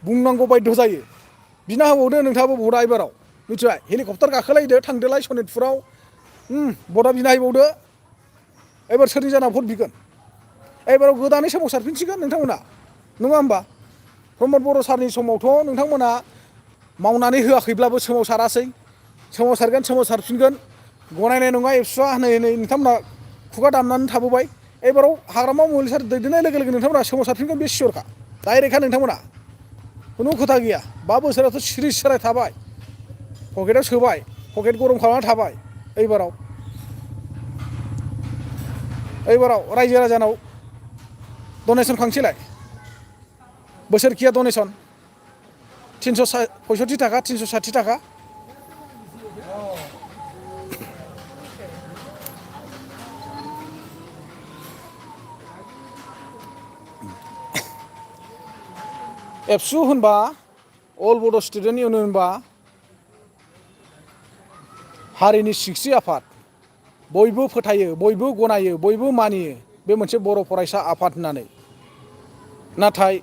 बुंनांगौ बायध' जायो बिना होबावदो नोंथाङाबो भटआ एबाराव मिथिबाय हेलिकप्टार गाखोलायदो थांदोलाय सनितपुराव भटआ बिना हैबावदो एबार सोरनि जाना भट बिगोन एबाराव गोदानै सोमावसारफिनसिगोन नोंथांमोना नङा होमबा प्रमद बर' सारनि समावथ' नोंथांमोना मावनानै होआखैब्लाबो सोमावसारफिनगोन गनायनाय नङा एबसुआ नै नोंथांमोना खुगा दामनानै थाबोबाय एबाराव हाग्रामा महिला सार दैदेननाय लोगो लोगो नोंथांमोना सोमावसारफिनगोन बे सियरखा डाइरेक्टखा नोंथांमोना खुनु खोथा गैया 5 बोसोराथ' सिरि सिराय थाबाय पकेटाव सोबाय पकेट गरम खालामना थाबाय एबाराव रायजो राजानाव डनेसन खांसैलाय बोसोरखिया डनेसन 365 थाखा 360 थाखा एबसु होनबा अल बड' स्टुडेन्ट इउनियन होनबा हारिनि सिनस्रि आफाद बयबो फोथायो बयबो गनायो बयबो मानियो बे मोनसे बर' फरायसा आफाद होननानै नाथाय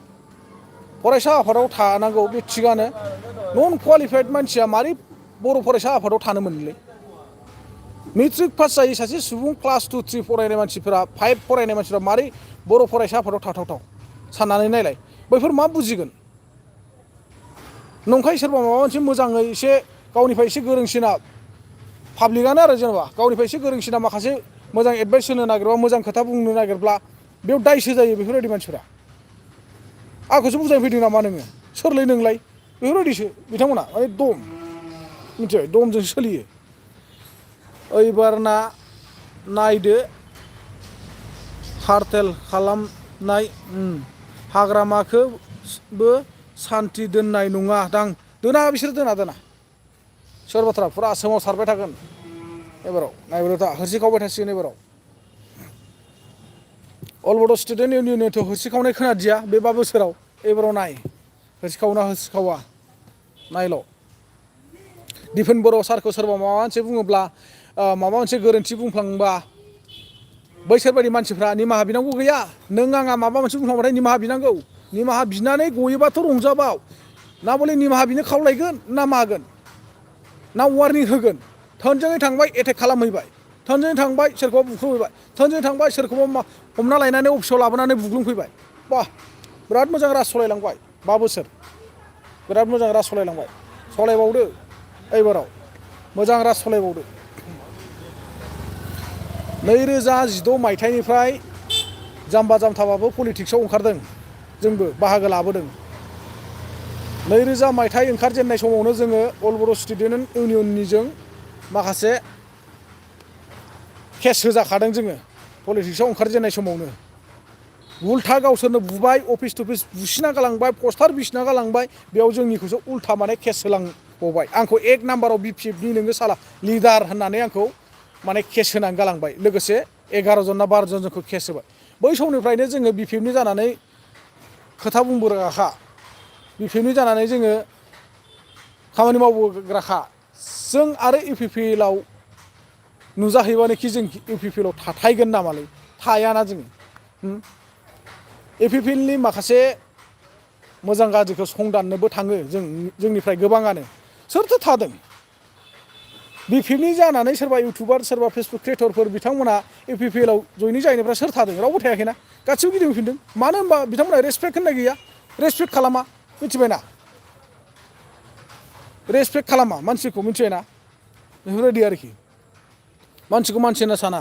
फरायसा आफादाव थानांगौ बे थिगानो नन क्वालिफाइड मानसिया मारै बर' फरायसा आफादाव थानो मोनलै मेट्रिक पास जायै सासे सुबुं क्लास 2, 3 फरायनाय मानसिफोरा 5 फरायनाय मानसिफोरा मारै बर' फरायसा आफादाव थाथावथाव साननानै नायलाय बैफोर मा बुजिगोन नंखाय सोरबा माबा मोनसे मोजाङै एसे गावनिफ्राय एसे गोरोंसिना पाब्लिकआनो आरो जेनेबा गावनिफ्राय एसे गोरोंसिना माखासे मोजां एडभाइस होनो नागिरबा मोजां खोथा बुंनो नागिरब्ला बेयाव दायसो जायो बेफोरबायदि मानसिफोरा आंखौसो बुजायनो फैदों नामा नोङो सोरलै नोंलाय बेफोरबायदिसो बिथांमोना माने दम मिथिबाय दमजोंसो सोलियो ओइबारना नायदो कार्टेल खालामनाय हाग्रामाखौबो सान्थि दोननाय नङा दां दोना बिसोर दोना सोरबाफ्रा फुरा सोमावसारबाय थागोन एबाराव नायबाय था होस्रिखावबाय थासिगोन एबाराव अल बड' स्टुडेन्ट इउनियनथ' होस्रिखावनाय खोनादिया बे 5 बोसोराव एबाराव नाय होस्रिखावा नायल' दिफेन बर' सारखौ सोरबा माबा मोनसे बुङोब्ला माबा मोनसे गोरोन्थि बुंफ्लांबा बैसोरबायदि मानसिफ्रा निमाहा बिनांगौ गैया नों आंहा माबा मोनसे बुंफ्लांबाथाय निमाहा बिनांगौ निमाहा बिनानै गयोबाथ' रंजाबाव ना बले निमाहा बिनो खावलायगोन ना मागोन ना वारनिं होगोन थोंजोङै थांबाय एटेक खालामहैबाय थोंजोङै थांबाय सोरखौबा बुख्रुबहैबाय थोंजोङै थांबाय सोरखौबा हमना लायनानै अफिसाव लाबोनानै बुग्लुंफैबाय बाह बिराद मोजां राज सालायलांबाय 5 बोसोर बिराद मोजां राज सालायलांबाय सालायबावदो एबाराव मोजां राज सालायबावदो 2016 मायथाइनिफ्राय जाम्बा जाम्थाबाबो पलिटिक्सआव ओंखारदों जोंबो बाहागो लाबोदों 2000 मायथाइ ओंखारजेननाय समावनो जोङो अल बर' स्टुडेन्ट इउनियननिजों माखासे केस होजाखादों जोङो पलिटिक्सआव ओंखारजेननाय समावनो उल्था गावसोरनो बुबाय अफिस टफिस बुसिना गालांबाय पस्टार बिसिना गालांबाय बेयाव जोंनिखौसो उल्था माने केस होलांबावबाय आंखौ 1 नाम्बाराव BPF नि नोङो साला लिडार होननानै आंखौ माने केस होनानै गालांबाय लोगोसे 11 जन ना 12 जन जोंखौ केस होबाय बै समनिफ्रायनो जोङो BPF नि जानानै खोथा बुंबोग्राखा BPF नि जानानै जोङो खामानि मावबोग्राखा जों आरो UPPL आव नुजाहैबानोखि जों UPPL आव थाथायगोन नामालै थायाना जोङो UPPL नि माखासे मोजां गाज्रिखौ संदाननोबो थाङो जोंनिफ्राय गोबाङानो सोरथो थादों BPF नि जानानै सोरबा इउटुबार सोरबा फेसबुक क्रिएटरफोर बिथांमोना UPPL आव जयनिं जाहैनायफ्रा सोर थादों रावबो थायाखैना गासिबो गिदिंफिनदों मानो होनबा बिथांमोना रेसपेक्ट होननाय गैया रेसपेक्ट खालामा मिथिबायना रेसपेक्ट खालामा मानसिखौ मिथिबायना बेफोरबायदि आरोखि मानसिखौ मानसि होनना साना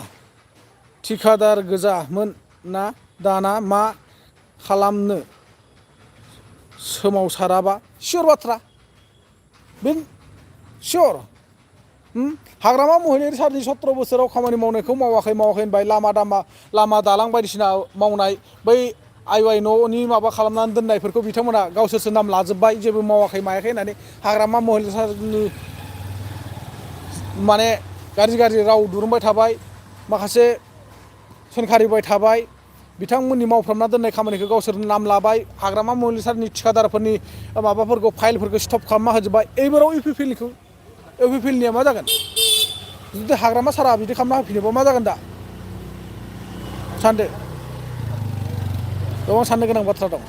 थिखादार गोजामोन ना दाना मा खालामनो सोमावसाराबा सियर बाथ्रा बे सियर हाग्रामा महिलारि सारनि 17 बोसोराव खामानि मावनायखौ मावाखै होनबाय लामा दालां बायदिसिना मावनाय बै आइवाइ न'नि माबा खालामनानै दोननायफोरखौ बिथांमोना गावसोरसो नाम लाजोब्बाय जेबो मावाखै मायाखै होननानै हाग्रामा महिलारि सारनि माने गाज्रि राव दुरुंबाय थाबाय माखासे सोंखारिबाय थाबाय बिथांमोननि मावफ्रामना दोननाय खामानिखौ गावसोर नाम लाबाय हाग्रामा महिलारि सारनि थिखादारफोरनि माबाफोरखौ फाइलफोरखौ स्टप खालामना होजोब्बाय एबाराव UPPL निया मा जागोन जुदि हाग्रामा सारा बिदि खालामना होफिनोबा मा जागोन दा सानदो गोबां साननो गोनां बाथ्रा दं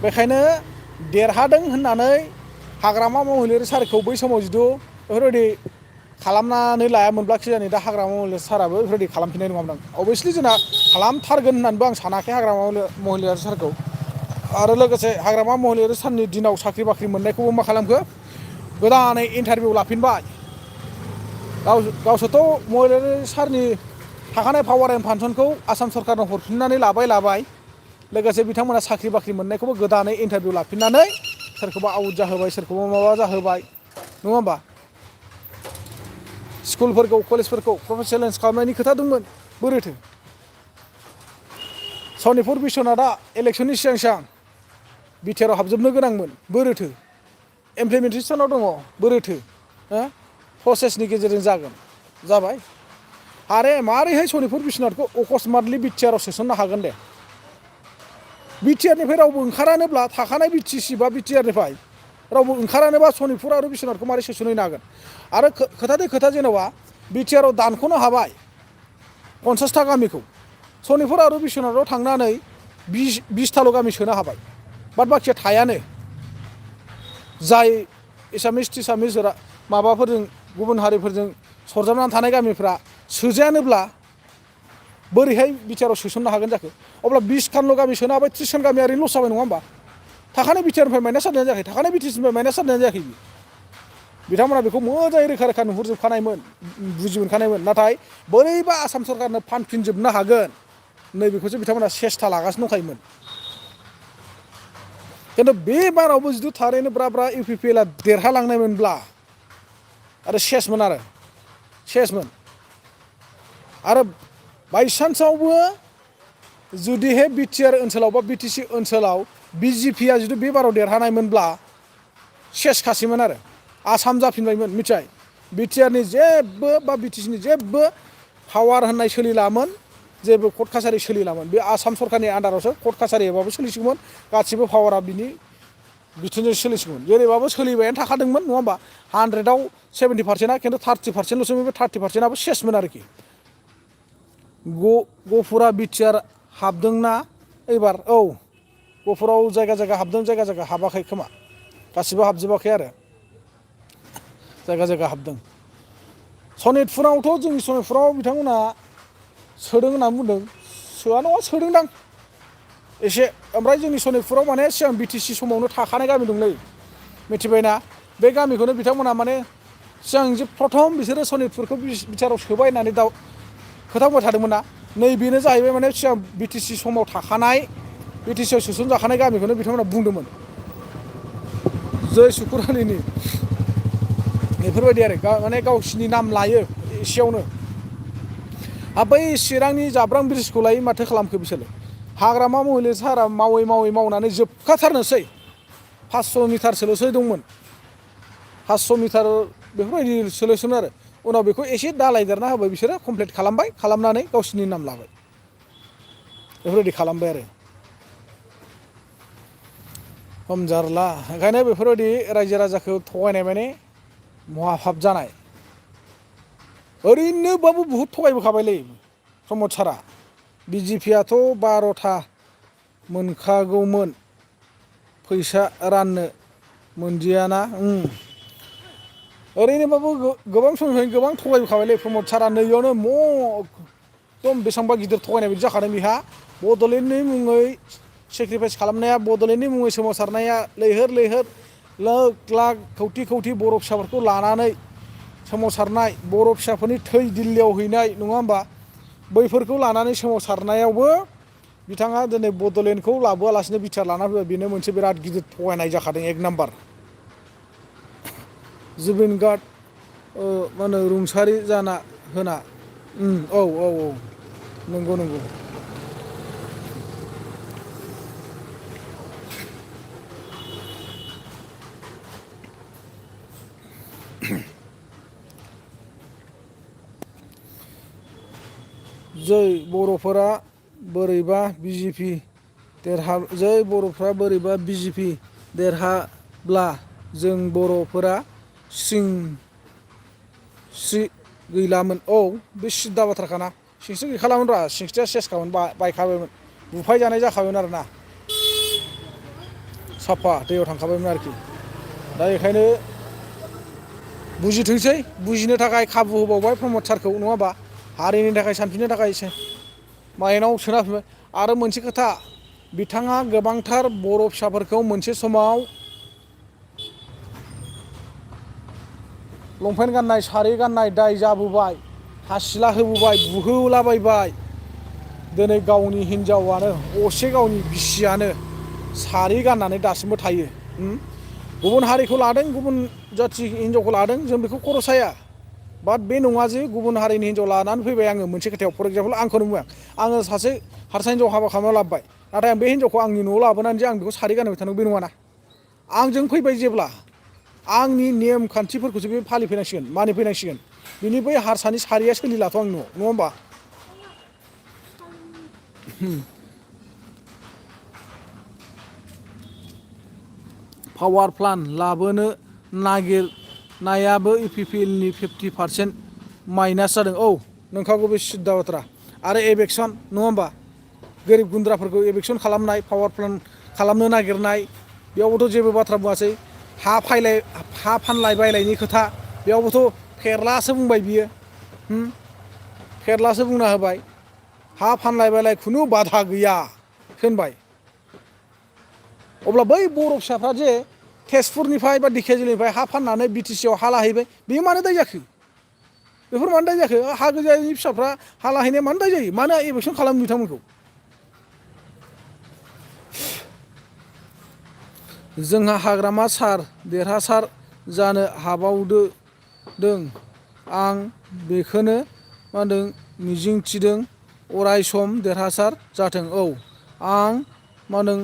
बेखायनो देरहादों होननानै हाग्रामा महिलारि सारखौ बै समाव जुदि बेफोरबायदि खालामनानै लायामोनब्ला खिजानि दा हाग्रामा महिलारि साराबो बेफोरबायदि खालामफिननाय नङामोन अभियासलि जोंना खालामथारगोन होननानैबो आं सानाखै हाग्रामा महिलारि सारखौ आरो लोगोसे हाग्रामा महिलारि सारनि दिनाव साख्रि बाख्रि मोननायखौबो मा खालामखो गोदानै इन्टारभिउ लाफिनबाय गावसोरथ' महिलारि सारनि थाखानाय पावार एन्ड फांसनखौ आसाम सरकारनो हरफिननानै लाबाय लोगोसे बिथांमोना साख्रि बाख्रि मोननायखौबो गोदानै इन्टारभिउ लाफिननानै सोरखौबा आउट जाहोबाय सोरखौबा माबा जाहोबाय नङा होमबा स्कुलफोरखौ कलेजफोरखौ प्रफेसनेलाइज खालामनायनि खोथा दंमोन बोरैथो सनितपुर बिश्वनाथआ इलेक्सननि सिगां बिटिआरआव हाबजोबनो गोनांमोन बोरैथो इमप्लिमेन्टेसनाव दङ बोरैथो प्रसेसनि गेजेरजों जाबाय आरे मारैहाय सनितपुर बिश्वनाथखौ अकस्मातलि बिटिआरआव सोसननो हागोन दे बिटिआरनिफ्राय रावबो ओंखारानोब्ला थाखानाय बिटिसि बा बिटिआरनिफ्राय रावबो ओंखारानोबा सनितपुर आरो बिश्वनाथखौ मारै सोसनहैनो हागोन आरो खोथा जेनेबा बिटिआरआव दानख'नो हाबाय 50टा गामिखौ सनितपुर आरो बिश्वनाथआव थांनानै 20टाल' गामि सोनो हाबाय बाद बाखिया थायानो जाय एसामिस टिसामिस माबाफोरजों गुबुन हारिफोरजों सरजाबनानै थानाय गामिफ्रा सोजायानोब्ला बोरैहाय बिटिआरआव सोसननो हागोन जाखो अब्ला 20 खानल' गामि सोनो हाबाय 30 खान गामिया ओरैनो लस जाबाय नङा होमबा थाखानाय बिटिआरनिफ्राय माइनास जानायानो जायाखै थाखानाय बिटिसिनिफ्राय माइनास जानायानो जायाखै बिथांमोना बेखौ मोजाङै रोखा रोखा नुहुरजोबखानायमोन बुजिमोनखानायमोन नाथाय बोरैबा आसाम सरकारनो फानफिनजोबनो हागोन नैबेखौसो बिथांमोना सेस्था लागासिनो दंखायोमोन खिन्थु बे बारावबो जुदि थारैनो ब्रा ब्रा इउपिपिएलआ देरहालांनायमोनब्ला आरो सेसमोन आरो बायसान्सआवबो जुदिहे बिटिआर ओनसोलाव बा बिटिसि ओनसोलाव बिजेपिआ जुदि बे बाराव देरहानायमोनब्ला सेसखासैमोन आरो आसाम जाफिनबायमोन मिथिबाय बिटिआरनि जेबो बा बिटिसिनि जेबो पावार होननाय सोलिलामोन जेबो कर्ट कासारि सोलिलामोन बे आसाम सरकारनि आन्दारावसो कर्ट कासारिबाबो सोलिसिगौमोन गासिबो पावारा बिनि बिथोनजों सोलिसिगौमोन जेरैबाबो सोलिबायानो थाखादोंमोन नङा होमबा 100आव 70%आ खिन्थु 30%ल'सो बे 30%आबो सेसमोन आरोखि गफुरा बिटिआर हाबदोंना एबार औ गफुराव जायगा जायगा हाबदों जायगा जायगा हाबाखै खोमा गासिबो हाबजोबाखै आरो जायगा जायगा हाबदों सनितपुरावथ' जोंनि सनितपुराव बिथांमोना सोदों होनना बुंदों सोआ नङा सोदोंदां एसे ओमफ्राय जोंनि सनितपुराव माने सिगां बिटिसि समावनो थाखानाय गामि दंलै मिथिबायना बे गामिखौनो बिथांमोना माने सिगां जे प्रथम बिसोरो सनितपुरखौ बिटिआराव सोबाय होननानै खोथा बुंबाय थादोंमोन ना नैबेनो जाहैबाय माने सिगां बिटिसि समाव थाखानाय बिटिसिआव सोसनजाखानाय गामिखौनो बिथांमोना बुंदोंमोन जै सुकुरआलिनि बेफोरबायदि आरो माने गावसिनि नाम लायो एसेयावनो बै चिरांनि जाब्रां ब्रिजखौलाय माथो खालामखो बिसोरलाय हाग्रामा महिला सारा मावै मावनानै जोबखाथारनोसै 500 मिटारसोल'सो दंमोन 500 मिटार बेफोरबायदि सोल'सोमोन आरो उनाव बेखौ एसे दालायदेरना होबाय बिसोरो कमप्लिट खालामबाय खालामनानै गावसिनि नाम लाबाय बेफोरबायदि खालामबाय आरो खम जारला ओंखायनो बेफोरबायदि रायजो राजाखौ थगायनाय माने महाभाब जानाय ओरैनोबाबो बुहुद थगायबोखाबायलै प्रमद सारा बिजेपिआथ' 12था मोनखागौमोन फैसा राननो मोनदियाना ओरैनोबाबो गोबां समनिफ्रायनो गोबां थगायबोखाबायलै प्रमद सारा नैयावनो एकदम बेसेबांबा गिदिर थगायनाय बायदि जाखादों बिहा बड'लेण्डनि मुङै सेक्रिफाइस खालामनाया बड'लेण्डनि मुङै सोमावसारनाया लैहोर लाख लाख खौथि खौथि बर' फिसाफोरखौ लानानै सोमावसारनाय बर' फिसाफोरनि थै दिल्लीयाव हैनाय नङा होमबा बैफोरखौ लानानै सोमावसारनायावबो बिथाङा दिनै बड'लेण्डखौ लाबोआलासिनो बिटिआर लाना फैबाय बेनो मोनसे बिराद गिदिर थगायनाय जाखादों 1 नाम्बार जुबिन गार्ड मा होनो रुंसारि जाना होना औ नंगौ जै बर'फोरा बोरैबा बिजेपि जै बर'फ्रा बोरैबा बिजेपि देरहाब्ला जों बर'फोरा स्रि गैलामोन औ बे सिद्दा बाथ्राखाना सिंस्रि गैखालामोन रा सिंस्रिया सेसखामोन बायखाबायमोन बुफाय जानाय जाखाबायमोन आरोना साफा दैयाव थांखाबायमोन आरोखि दा बेखायनो बुजिथोंसै बुजिनो थाखाय खाबु होबावबाय प्रमद सारखौ नङा होमबा हारिनि थाखाय सानफिननो थाखाय माइनाव सोना होफिनबाय आरो मोनसे खोथा बिथाङा गोबांथार बर' फिसाफोरखौ मोनसे समाव लंपेन्ट गाननाय सारि गाननाय दाय जाबोबाय हासिला होबोबाय बुहोलाबायबाय दिनै गावनि हिनजावानो असे गावनि बिसियानो सारि गाननानै दासिमबो थायो गुबुन हारिखौ लादों गुबुन जाथि हिनजावखौ लादों जों बेखौ खर' साया बाट बे नङा जे गुबुन हारिनि हिनजाव लानानै फैबाय आङो मोनसे खोथायाव फर एग्जाम्पल आंखौनो बुङो आङो सासे हारसा हिनजाव हाबा खालामना लाबोबाय नाथाय आं बे हिनजावखौ आंनि न'आव लाबोनानै जे आं बेखौ सारि गानहोबाय थानांगौ बे नङाना आंजों फैबाय जेब्ला आंनि नेम खान्थिफोरखौसो बे फालिफैनांसिगोन मानिफैनांसिगोन बिनि बै हारसानि सारिया सोलिलाथ' आंनि न'आव नङा होमबा पावार प्लान लाबोनो नागिरनायाबो इउपिपिएलनि 50% माइनास जादों औ नोंखागौ बे सिद्दा बाथ्रा आरो एभेक्सन नङा होमबा गोरिब गुन्द्राफोरखौ एभेक्सन खालामनाय पावार प्लान खालामनो नागिरनाय बेयावबोथ' जेबो बाथ्रा बुङासै हा फानलाय बायलायनि खोथा बेयावबोथ' फेरलासो बुंबाय बियो फेरलासो बुंना होबाय हा फानलाय बायलाय खुनु बाधा गैया होनबाय अब्ला बै बर' फिसाफ्रा जे तेजपुरनिफ्राय बा ढेकियाजुलिनिफ्राय हा फाननानै बिटिसिआव हा लाहैबाय बेयो मानो दाय जाखो बेफोर मानो दाय जाखो हा गैजायिनि फिसाफ्रा हा लाहैनाया मानो दाय जायो मानो एबेक्सन खालामो बिथांमोनखौ जोंहा हाग्रामा सार देरहासार जानो हाबावदों आं बेखौनो मा होनदों मिजिंथिदों अराय सम देरहासार जाथों औ आं मा होनदों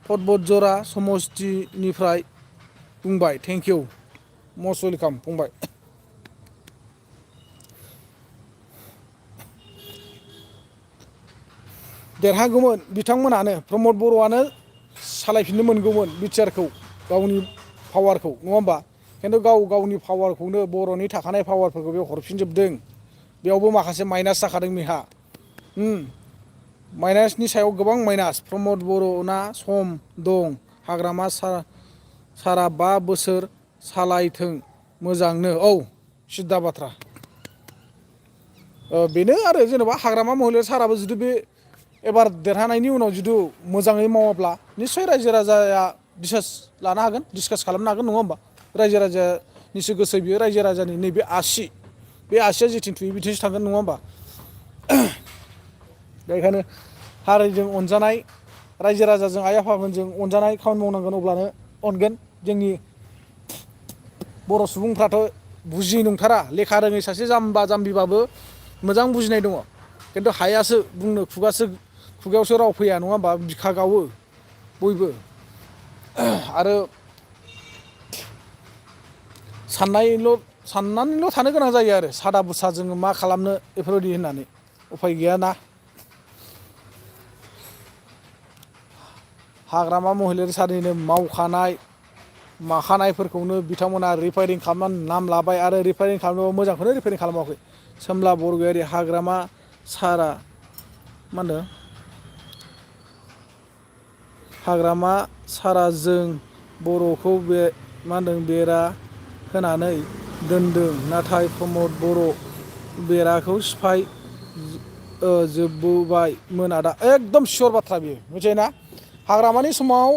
पदबतजरा समस्तिनिफ्राय बुंबाय थेंक इउ मस्ट वेलकाम फंबाय देरहागौमोन बिथांमोनानो प्रमद बर'आनो सालायफिननो मोनगौमोन बिटिआरखौ गावनि पावारखौ नङा होमबा खिन्थु गावनि पावारखौनो बर'नि थाखानाय पावारफोरखौ बे हरफिनजोबदों बेयावबो माखासे माइनास जाखादों बेहा माइनासनि सायाव गोबां माइनास प्रमद बर'ना सम दं हाग्रामा सारा 5 बोसोर सालायथों मोजांनो औ सिद्दा बाथ्रा बेनो आरो जेनेबा हाग्रामा महिलारि साराबो जुदि बे एबार देरहानायनि उनाव जुदि मोजाङै मावाब्ला निस्सय रायजो राजाया डिसास लानो हागोन डिसकास खालामनो हागोन नङा होमबा रायजो राजानिसो गोसो बियो रायजो राजानि नैबे आसि बे आसिया जेथिं थुयो बिथिंसो थांगोन नङा होमबा बेखायनो हारिजों अनजानाय रायजो राजाजों आइ आफामोनजों अनजानाय खामानि मावनांगोन अब्लानो अनगोन जोंनि बर' सुबुंफ्राथ' बुजियै नंथारा लेखा रोङै सासे जाम्बा जाम्बिबाबो मोजां बुजिनाय दङ खिन्थु हायासो बुंनो खुगायावसो राव फैया नङा होमबा बिखा गावो बयबो आरो साननानैल' थानो गोनां जायो आरो सादा बुसा जोङो मा खालामनो बेफोरबायदि होननानै उफाय गैयाना हाग्रामा महिलारि सारनिनो माखानायफोरखौनो बिथांमोना रिफायरिं खालामनानै नाम लाबाय आरो रिफायरिं खालामनोबो मोजांखौनो रिफायरिं खालामाखै सोमला बरगयारि हाग्रामा सारा मा होनदों हाग्रामा सारा जों बर'खौ बे मा होनदों बेरा होनानै दोनदों नाथाय प्रमद बर' बेराखौ सिफाय जोबबोबायमोन आदा एकदम सियर बाथ्रा बेयो मिथिबायना हाग्रामानि समाव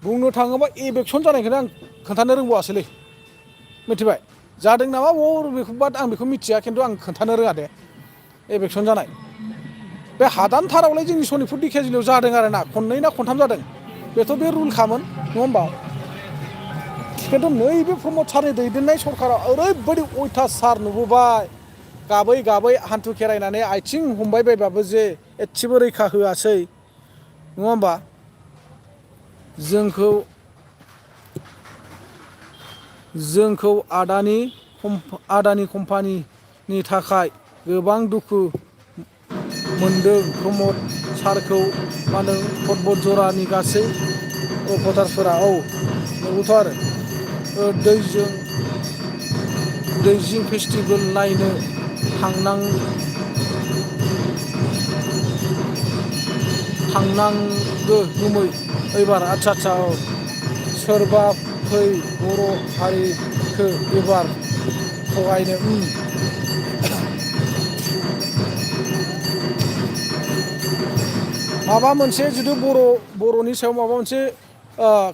बुंनो थाङोबा एबेक्सन जानायखौनो आं खोन्थानो रोंबावासैलै मिथिबाय जादों नामा बेखौ बाट आं बेखौ मिथिया खिन्थु आं खोन्थानो रोङा दे एबेक्सन जानाय बे हादानथारावलाय जोंनि सनितपुर ढेकियाजुलियाव जादों आरो ना खननै ना खनथाम जादों बेथ' बे रुलखामोन नङा होमबा खिन्थु नैबे प्रमद सारनि दैदेननाय सरकारा ओरैबायदि अयथासार नुबोबाय गाबै गाबै हान्थु खेरायनानै आथिं हमबाय बायबाबो जे एसेबो रैखा होआसै नङा होमबा जोंखौ आदानि कम्पानिनि थाखाय गोबां दुखु मोनदों प्रमद सारखौ मा होनदों पदबतजरानि गासै भटार्सफोरा औ नंगौथ' आरो दैजिं फेस्टिभेल नायनो थांनांगो गुमै एबार आदसा औ सोरबा फै बर' हारिखो एबार थगायनो माबा मोनसे जुदि बर'नि सायाव माबा मोनसे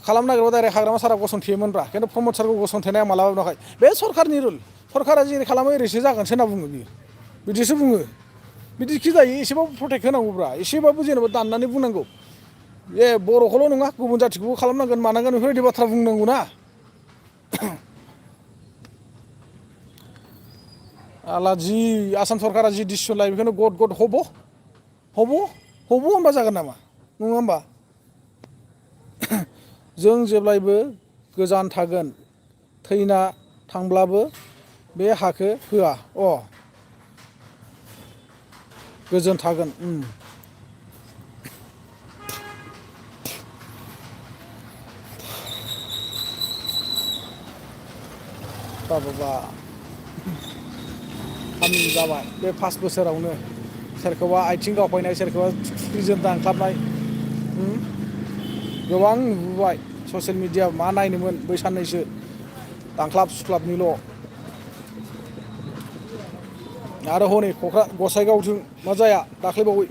खालामनो नागिरबा डाइरेक्ट हाग्रामा सारा गसंथेयोमोनब्रा खिन्थु प्रमद सारखौ गसंथेनाया मालाबाबो नुवाखै बे सरखारनि रुल सरकारा जेरै खालामो ओरैसो जागोनसो होनना बुङो बियो बिदिसो बुङो बिदिखि जायो एसेबाबो प्रटेक्ट होनांगौब्रा एसेबाबो जेनेबा दाननानै बुंनांगौ ए बर'खौल' नङा गुबुन जाथिखौबो खालामनांगोन मानांगोन बेफोरबायदि बाथ्रा बुंनांगौ ना आला जि आसाम सरकारा जि डिसिसन लायो बेखौनो गद गद हब' होनबा जागोन नामा नङा होमबा जों जेब्लायबो गोजान थागोन थैना थांब्लाबो बे हाखौ होआ गोजोन थागोन बाबा जाबाय बे 5 बोसोरावनो सोरखौबा आथिं गावफायनाय सोरखौबा थुख्रिजों दानख्लाबनाय गोबां नुबोबाय ससियेल मिडिया मा नायनोमोन बै साननैसो दानख्लाब सुख्लाबनिल' आरो हनै गसाइगावजों मा जाया दाख्लैबावै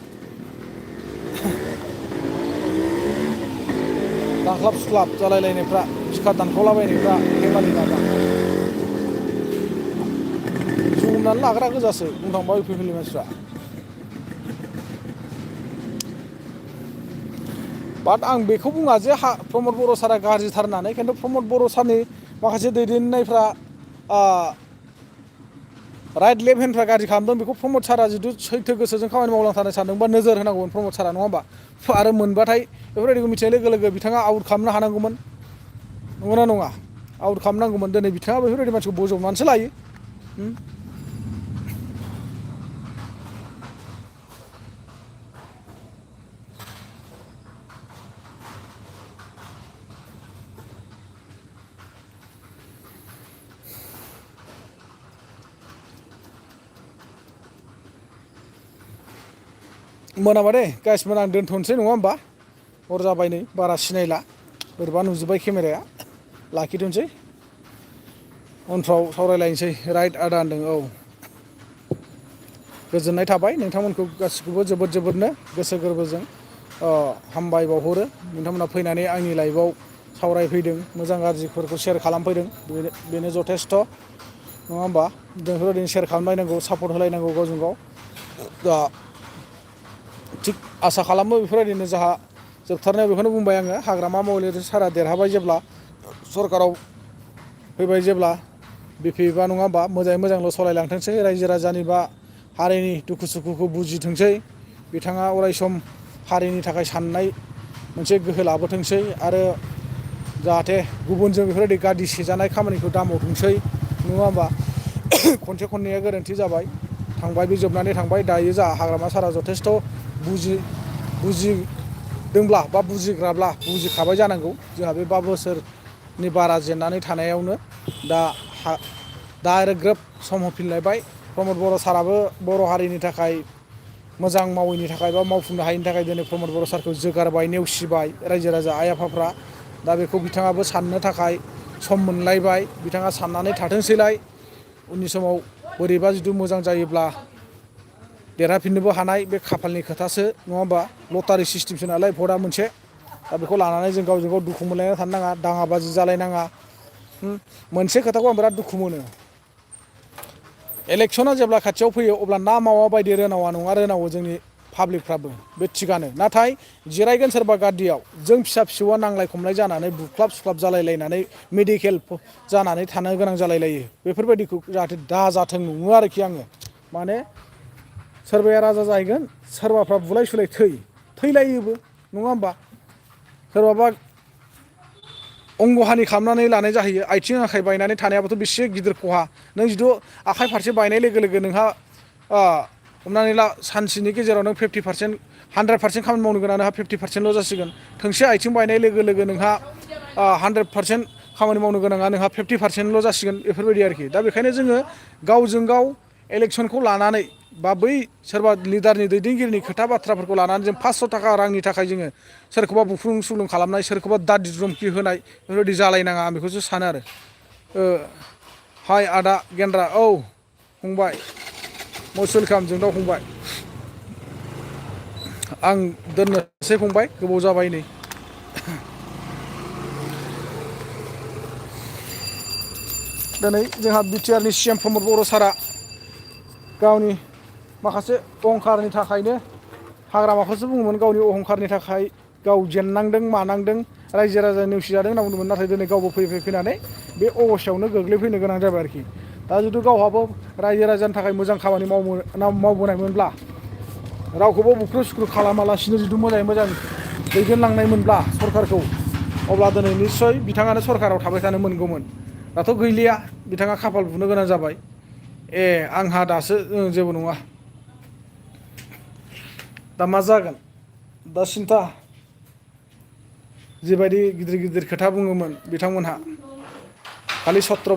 बुख्लाब सुख्लाब जालायलायनायफ्रा बिखा दानखावलाबायनायफ्रा फेमालि माबा जुमनानै लाग्रा गोजासो बुंनो थांबा इउ पि पि एल नि मानसिफ्रा बाट आं बेखौ बुङा जे प्रमद बर' सारा गाज्रिथार होननानै खिन्थु प्रमद बर' सारनि माखासे दैदेननायफ्रा राइट लेफ्ट हेन्डफ्रा गाज्रि खालामदों बेखौ प्रमद सारा जिथु सैथो गोसोजों खामानि मावलांथारनो सानदोंबा नोजोर होनांगौमोन प्रमद सारा नङा होमबा आरो मोनबाथाय बेफोरबायदिखौ मिथिनाय लोगो लोगो बिथाङा आउट खालामनो हानांगौमोन नंगौना नङा आउट खालामनांगौमोन दिनै बिथाङा बेफोरबायदि मानसिखौ बजबनानैसो लायो मोनाबा दे गाइसमोन आं दोनथ'नोसै नङा होमबा हर जाबाय नै बारा सिनायला बोरैबा नुजोब्बाय केमेराया लाखिथ'नोसै उनफ्राव सावरायलायनोसै राइट आदा होनदों औ गोजोननाय थाबाय नोंथांमोनखौ गासिखौबो जोबोदनो गोसो गोरबोजों हामबाय बावहरो नोंथांमोना फैनानै आंनि लाइफआव सावरायफैदों मोजां गाज्रिफोरखौ शेयार खालामफैदों बेनो जथेस्थ' नङा होमबा बेफोरबायदिनो शेयार खालामलायनांगौ सापर्ट होलायनांगौ गावजों गाव दा थिग आसा खालामो बेफोरबायदिनो जोंहा जोबथारनायाव बेखौनो बुंबाय आङो हाग्रामा महिलारि सारा देरहाबाय जेब्ला सरकाराव फैबाय जेब्ला बिपि बा नङा होमबा मोजाङै मोजांल' सालायलांथोंसै रायजो राजानि बा हारिनि दुखु सुखुखौ बुजिथोंसै बिथाङा अरायसम हारिनि थाखाय साननाय मोनसे गोहो लाबोथोंसै आरो जाहाथे गुबुनजों बेफोरबायदि गादि सेजानाय खामानिखौ दा मावथोंसै नङा होमबा खनसे खननैया गोरोन्थि जाबाय थांबाय बे जोबनानै थांबाय दायो जोंहा हाग्रामा सारा जथेस्थ' बुजिदोंब्ला बा बुजिग्राब्ला बुजिखाबाय जानांगौ जोंहा बे 5 बोसोरनि बारा जेननानै थानायावनो दा आरो ग्रोब सम होफिनलायबाय प्रमद बर' साराबो बर' हारिनि थाखाय मोजां मावैनि थाखाय बा मावफुंनो हायैनि थाखाय दिनै प्रमद बर' सारखौ जोगारबाय नेवसिबाय रायजो राजा आइ आफाफ्रा दा बेखौ बिथाङाबो साननो थाखाय सम मोनलायबाय बिथाङा साननानै थाथोंसैलाय उननि समाव बोरैबा जुदि मोजां जायोब्ला देरहाफिननोबो हानाय बे खाफालनि खोथासो नङा होमबा लटारि सिस्टेमसो नालाय भटआ मोनसे दा बेखौ लानानै जों गावजों गाव दुखु मोनलायना थानो नाङा दाङाबाजि जालायनाङा मोनसे खोथाखौ आं बिराद दुखु मोनो इलेक्सना जेब्ला खाथियाव फैयो अब्ला ना मावा बायदि रोनावा नङा रोनावो जोंनि पाब्लिकफ्राबो बे थिगानो नाथाय जिरायगोन सोरबा गादियाव जों फिसा फिसौआ नांलाय खमलाय जानानै बुख्लाब सुख्लाब जालायलायनानै मेडिकेल जानानै थानो गोनां जालायलायो बेफोरबायदिखौ जाहाथे दाजाथों नङो आरोखि आङो माने सोरबाया राजा जाहैगोन सोरबाफ्रा बुलाय सुलाय थैलायोबो नङा होमबा सोरबाबा अंगहानि खालामनानै लानाय जाहैयो आथिं आखाइ बायनानै थानायाबोथ' बेसे गिदिर खहा नों जुदि आखाइ फारसे बायनाय लोगो लोगो नोंहा हमनानै ला सानसेनि गेजेराव नों 50% 100% खामानि मावनो गोनां नोंहा 50%ल' जासिगोन थोंसे आथिं बायनाय लोगो लोगो नोंहा 100% खामानि मावनो गोनाङा नोंहा 50%ल' जासिगोन बेफोरबायदि आरोखि दा बेखायनो जोङो गावजों गाव इलेक्सनखौ लानानै बा बै सोरबा लिडारनि दैदेनगिरिनि खोथा बाथ्राफोरखौ लानानै जों 500 थाखा रांनि थाखाय जोङो सोरखौबा बुख्रुं सुख्लुं खालामनाय सोरखौबा दाद धुमखि होनाय बेफोरबायदि जालायनाङा आं बेखौसो सानो आरो हाय आदा गेन्द्रा औ फंबाय मस्ट वेलकाम जोंदाव फंबाय आं दोननोसै फंबाय गोबाव जाबाय नै दिनै जोंहा बिटिआरनि सिएम प्रमद बर' सारा गावनि माखासे अहंखारनि थाखायनो हाग्रामाखौसो बुङोमोन गावनि अहंखारनि थाखाय गाव जेननांदों मानांदों रायजो राजा नेवसिजादों होनना बुंदोंमोन नाथाय दिनै गावबो फैनानै बे अबस्थायावनो गोग्लैफैनो गोनां जाबाय आरोखि दा जुदि गावहाबो रायजो राजानि थाखाय मोजां खामानि मावबोनायमोनब्ला रावखौबो बुख्रु सुख्रु खालामालासिनो जुदि मोजाङै मोजां दैदेनलांनायमोनब्ला सरकारखौ अब्ला दिनै निस्सय बिथाङानो सरकाराव थाबाय थानो मोनगौमोन दाथ' गैलिया बिथाङा खाफाल बुनो गोनां जाबाय आंहा दासो जेबो नङा दा मा जागोन दा सिन्था जिबायदि गिदिर गिदिर खोथा बुङोमोन बिथांमोनहा खालि 17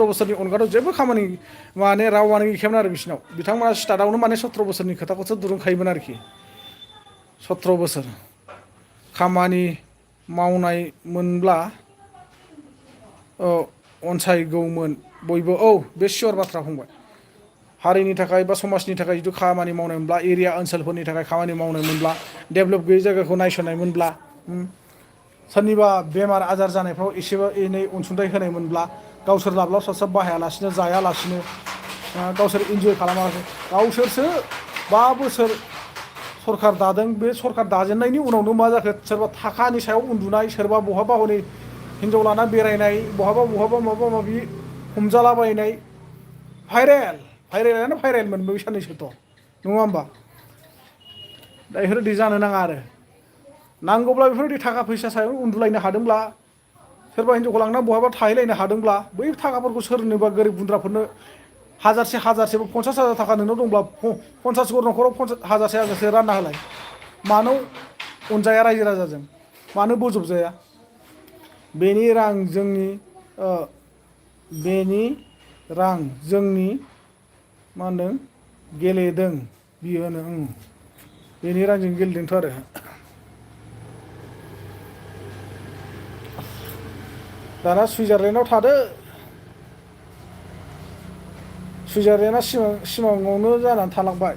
बोसोरनि अनगाथ' जेबो खामानि माने रावानो गैखायामोन आरो बिसिनाव बिथांमोना स्टार्टआवनो माने 17 बोसोरनि खोथाखौसो दुरुंखायोमोन आरोखि 17 बोसोर खामानि मावनाय मोनब्ला अनसायगौमोन बयबो बे सियर बाथ्रा फंबाय हारिनि थाखाय बा समाजनि थाखाय जुदि खामानि मावनाय मोनब्ला एरिया ओनसोलफोरनि थाखाय खामानि मावनाय मोनब्ला डेभेलप गैयै जायगाखौ नायसननाय मोनब्ला सोरनिबा बेमार आजार जानायफ्राव एसेबा एनै अनसुंथाइ होनायमोनब्ला गावसोर लाब्लाब साबसाब बाहायालासिनो जायालासिनो गावसोर इन्जय खालामालासिनो गावसोरसो 5 बोसोर सरकार दादों बे सरकार दाजेननायनि उनावनो मा जाखो सोरबा थाखानि सायाव उन्दुनाय सोरबा बहाबा हनै हिन्जाव लाना बेरायनाय बहाबा माबा माबि हमजालाबायनाय भाइरेलानो भाइरेलमोन बै साननैसोथ' नङा होमबा दा बेफोरबायदि जानो नाङा आरो नांगौब्ला बेफोरबायदि थाखा फैसा सायाव उन्दुलायनो हादोंब्ला सोरबा हिन्जावखौ लांना बहाबा थाहैलायनो हादोंब्ला बै थाखाफोरखौ सोरनोबा गोरिब गुन्द्राफोरनो हाजारसे 50,000 थाखा नोंनाव दंब्ला 50 घर न'खराव 1,000 रानना होलाय मानो अनजाया रायजो राजाजों मानो बोजबजाया बेनि रां जोंनि मा होनदों गेलेदों बियो होनो बेनि रांजों गेलेदोंथ' आरो दाना सुइजारलेण्डआव थादो सुइजारलेण्डआ सिमाङावनो जानानै थालांबाय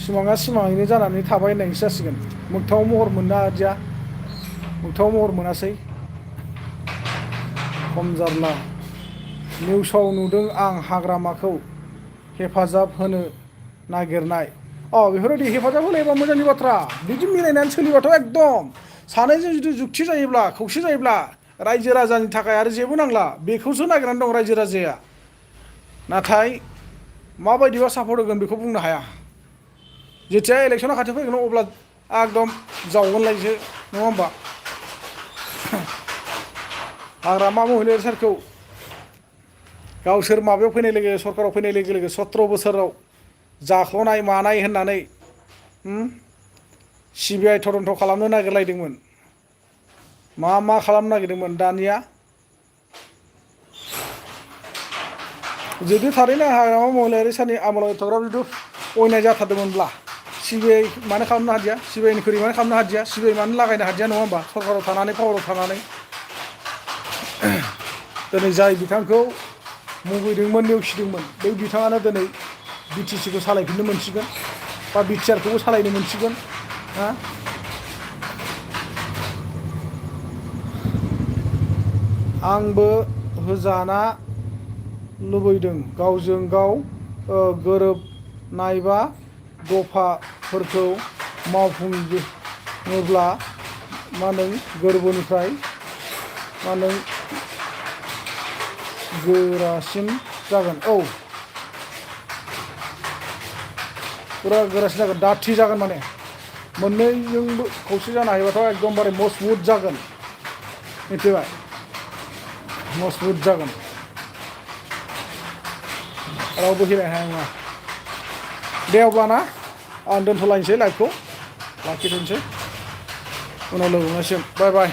सिमाङा सिमाङैनो जानानै थाबाय होननायसो जासिगोन मोगथाङाव महर मोननो हादिया मोगथाङाव महर मोनासै खम जारला निउसाव नुदों आं हाग्रामाखौ हेफाजाब होनो नागिरनाय बेफोरबायदि हेफाजाब होलायबा मोजांनि बाथ्रा बिदि मिलायनानै सोलिबाथ' एकदम सानैजों जुदि जुक्ति जायोब्ला खौसे जायोब्ला रायजो राजानि थाखाय आरो जेबो नांला बेखौसो नागिरनानै दं रायजो राजाया नाथाय माबायदिबा सापर्ट होगोन बेखौ बुंनो हाया जेथिया इलेक्सना खाथियाव फैगोन अब्ला एकदम जावगोनलायसो नङा होमबा हाग्रामा महिलारिफोरखौ गावसोर माबायाव फैनाय लोगो सरकाराव फैनाय लोगो लोगो 17 बोसोराव जाख्ल'नाय मानाय होननानै सिबिआइ तदन्त खालामनो नागिरलायदोंमोन मा खालामनो नागिरदोंमोन दानिया जुदि थारैनो हाग्रामा महिलारि साननि आमोलाव एथ'ग्राब जुदि अयनाय जाथारदोंमोनब्ला सिबिआइ मानो खालामनो हादिया सिबिआइनि खोरै मानो खालामनो हादिया सिबिआइ मानो लागायनो हादिया नङा होमबा सरकाराव थानानै पावाराव थानानै दिनै जाय बिथांखौ मुगैदोंमोन नेवसिदोंमोन बै बिथाङानो दिनै बिटिसिखौ सालायफिननो मोनसिगोन बा बिटिआरखौबो सालायनो मोनसिगोन आंबो होजाना लुबैदों गावजों गाव गोरोबनायबा दफाफोरखौ मावफुङोब्ला मा होनदों गोरबोनिफ्राय मा होनदों गोरासिन जागोन पुरा गोरासिन जागोन दाथि जागोन माने मोननैजोंबो खौसे जानो हायोबाथ' एकदमबारे मजबुत जागोन मिथिबाय मजबुत जागोन रावबो हिरायनो हानाय नङा दे अब्लाना आं दोनथ'लायनोसै लाइभखौ लाखिथ'नोसै उनाव लोगो मोनलायसिगोन बाय बाय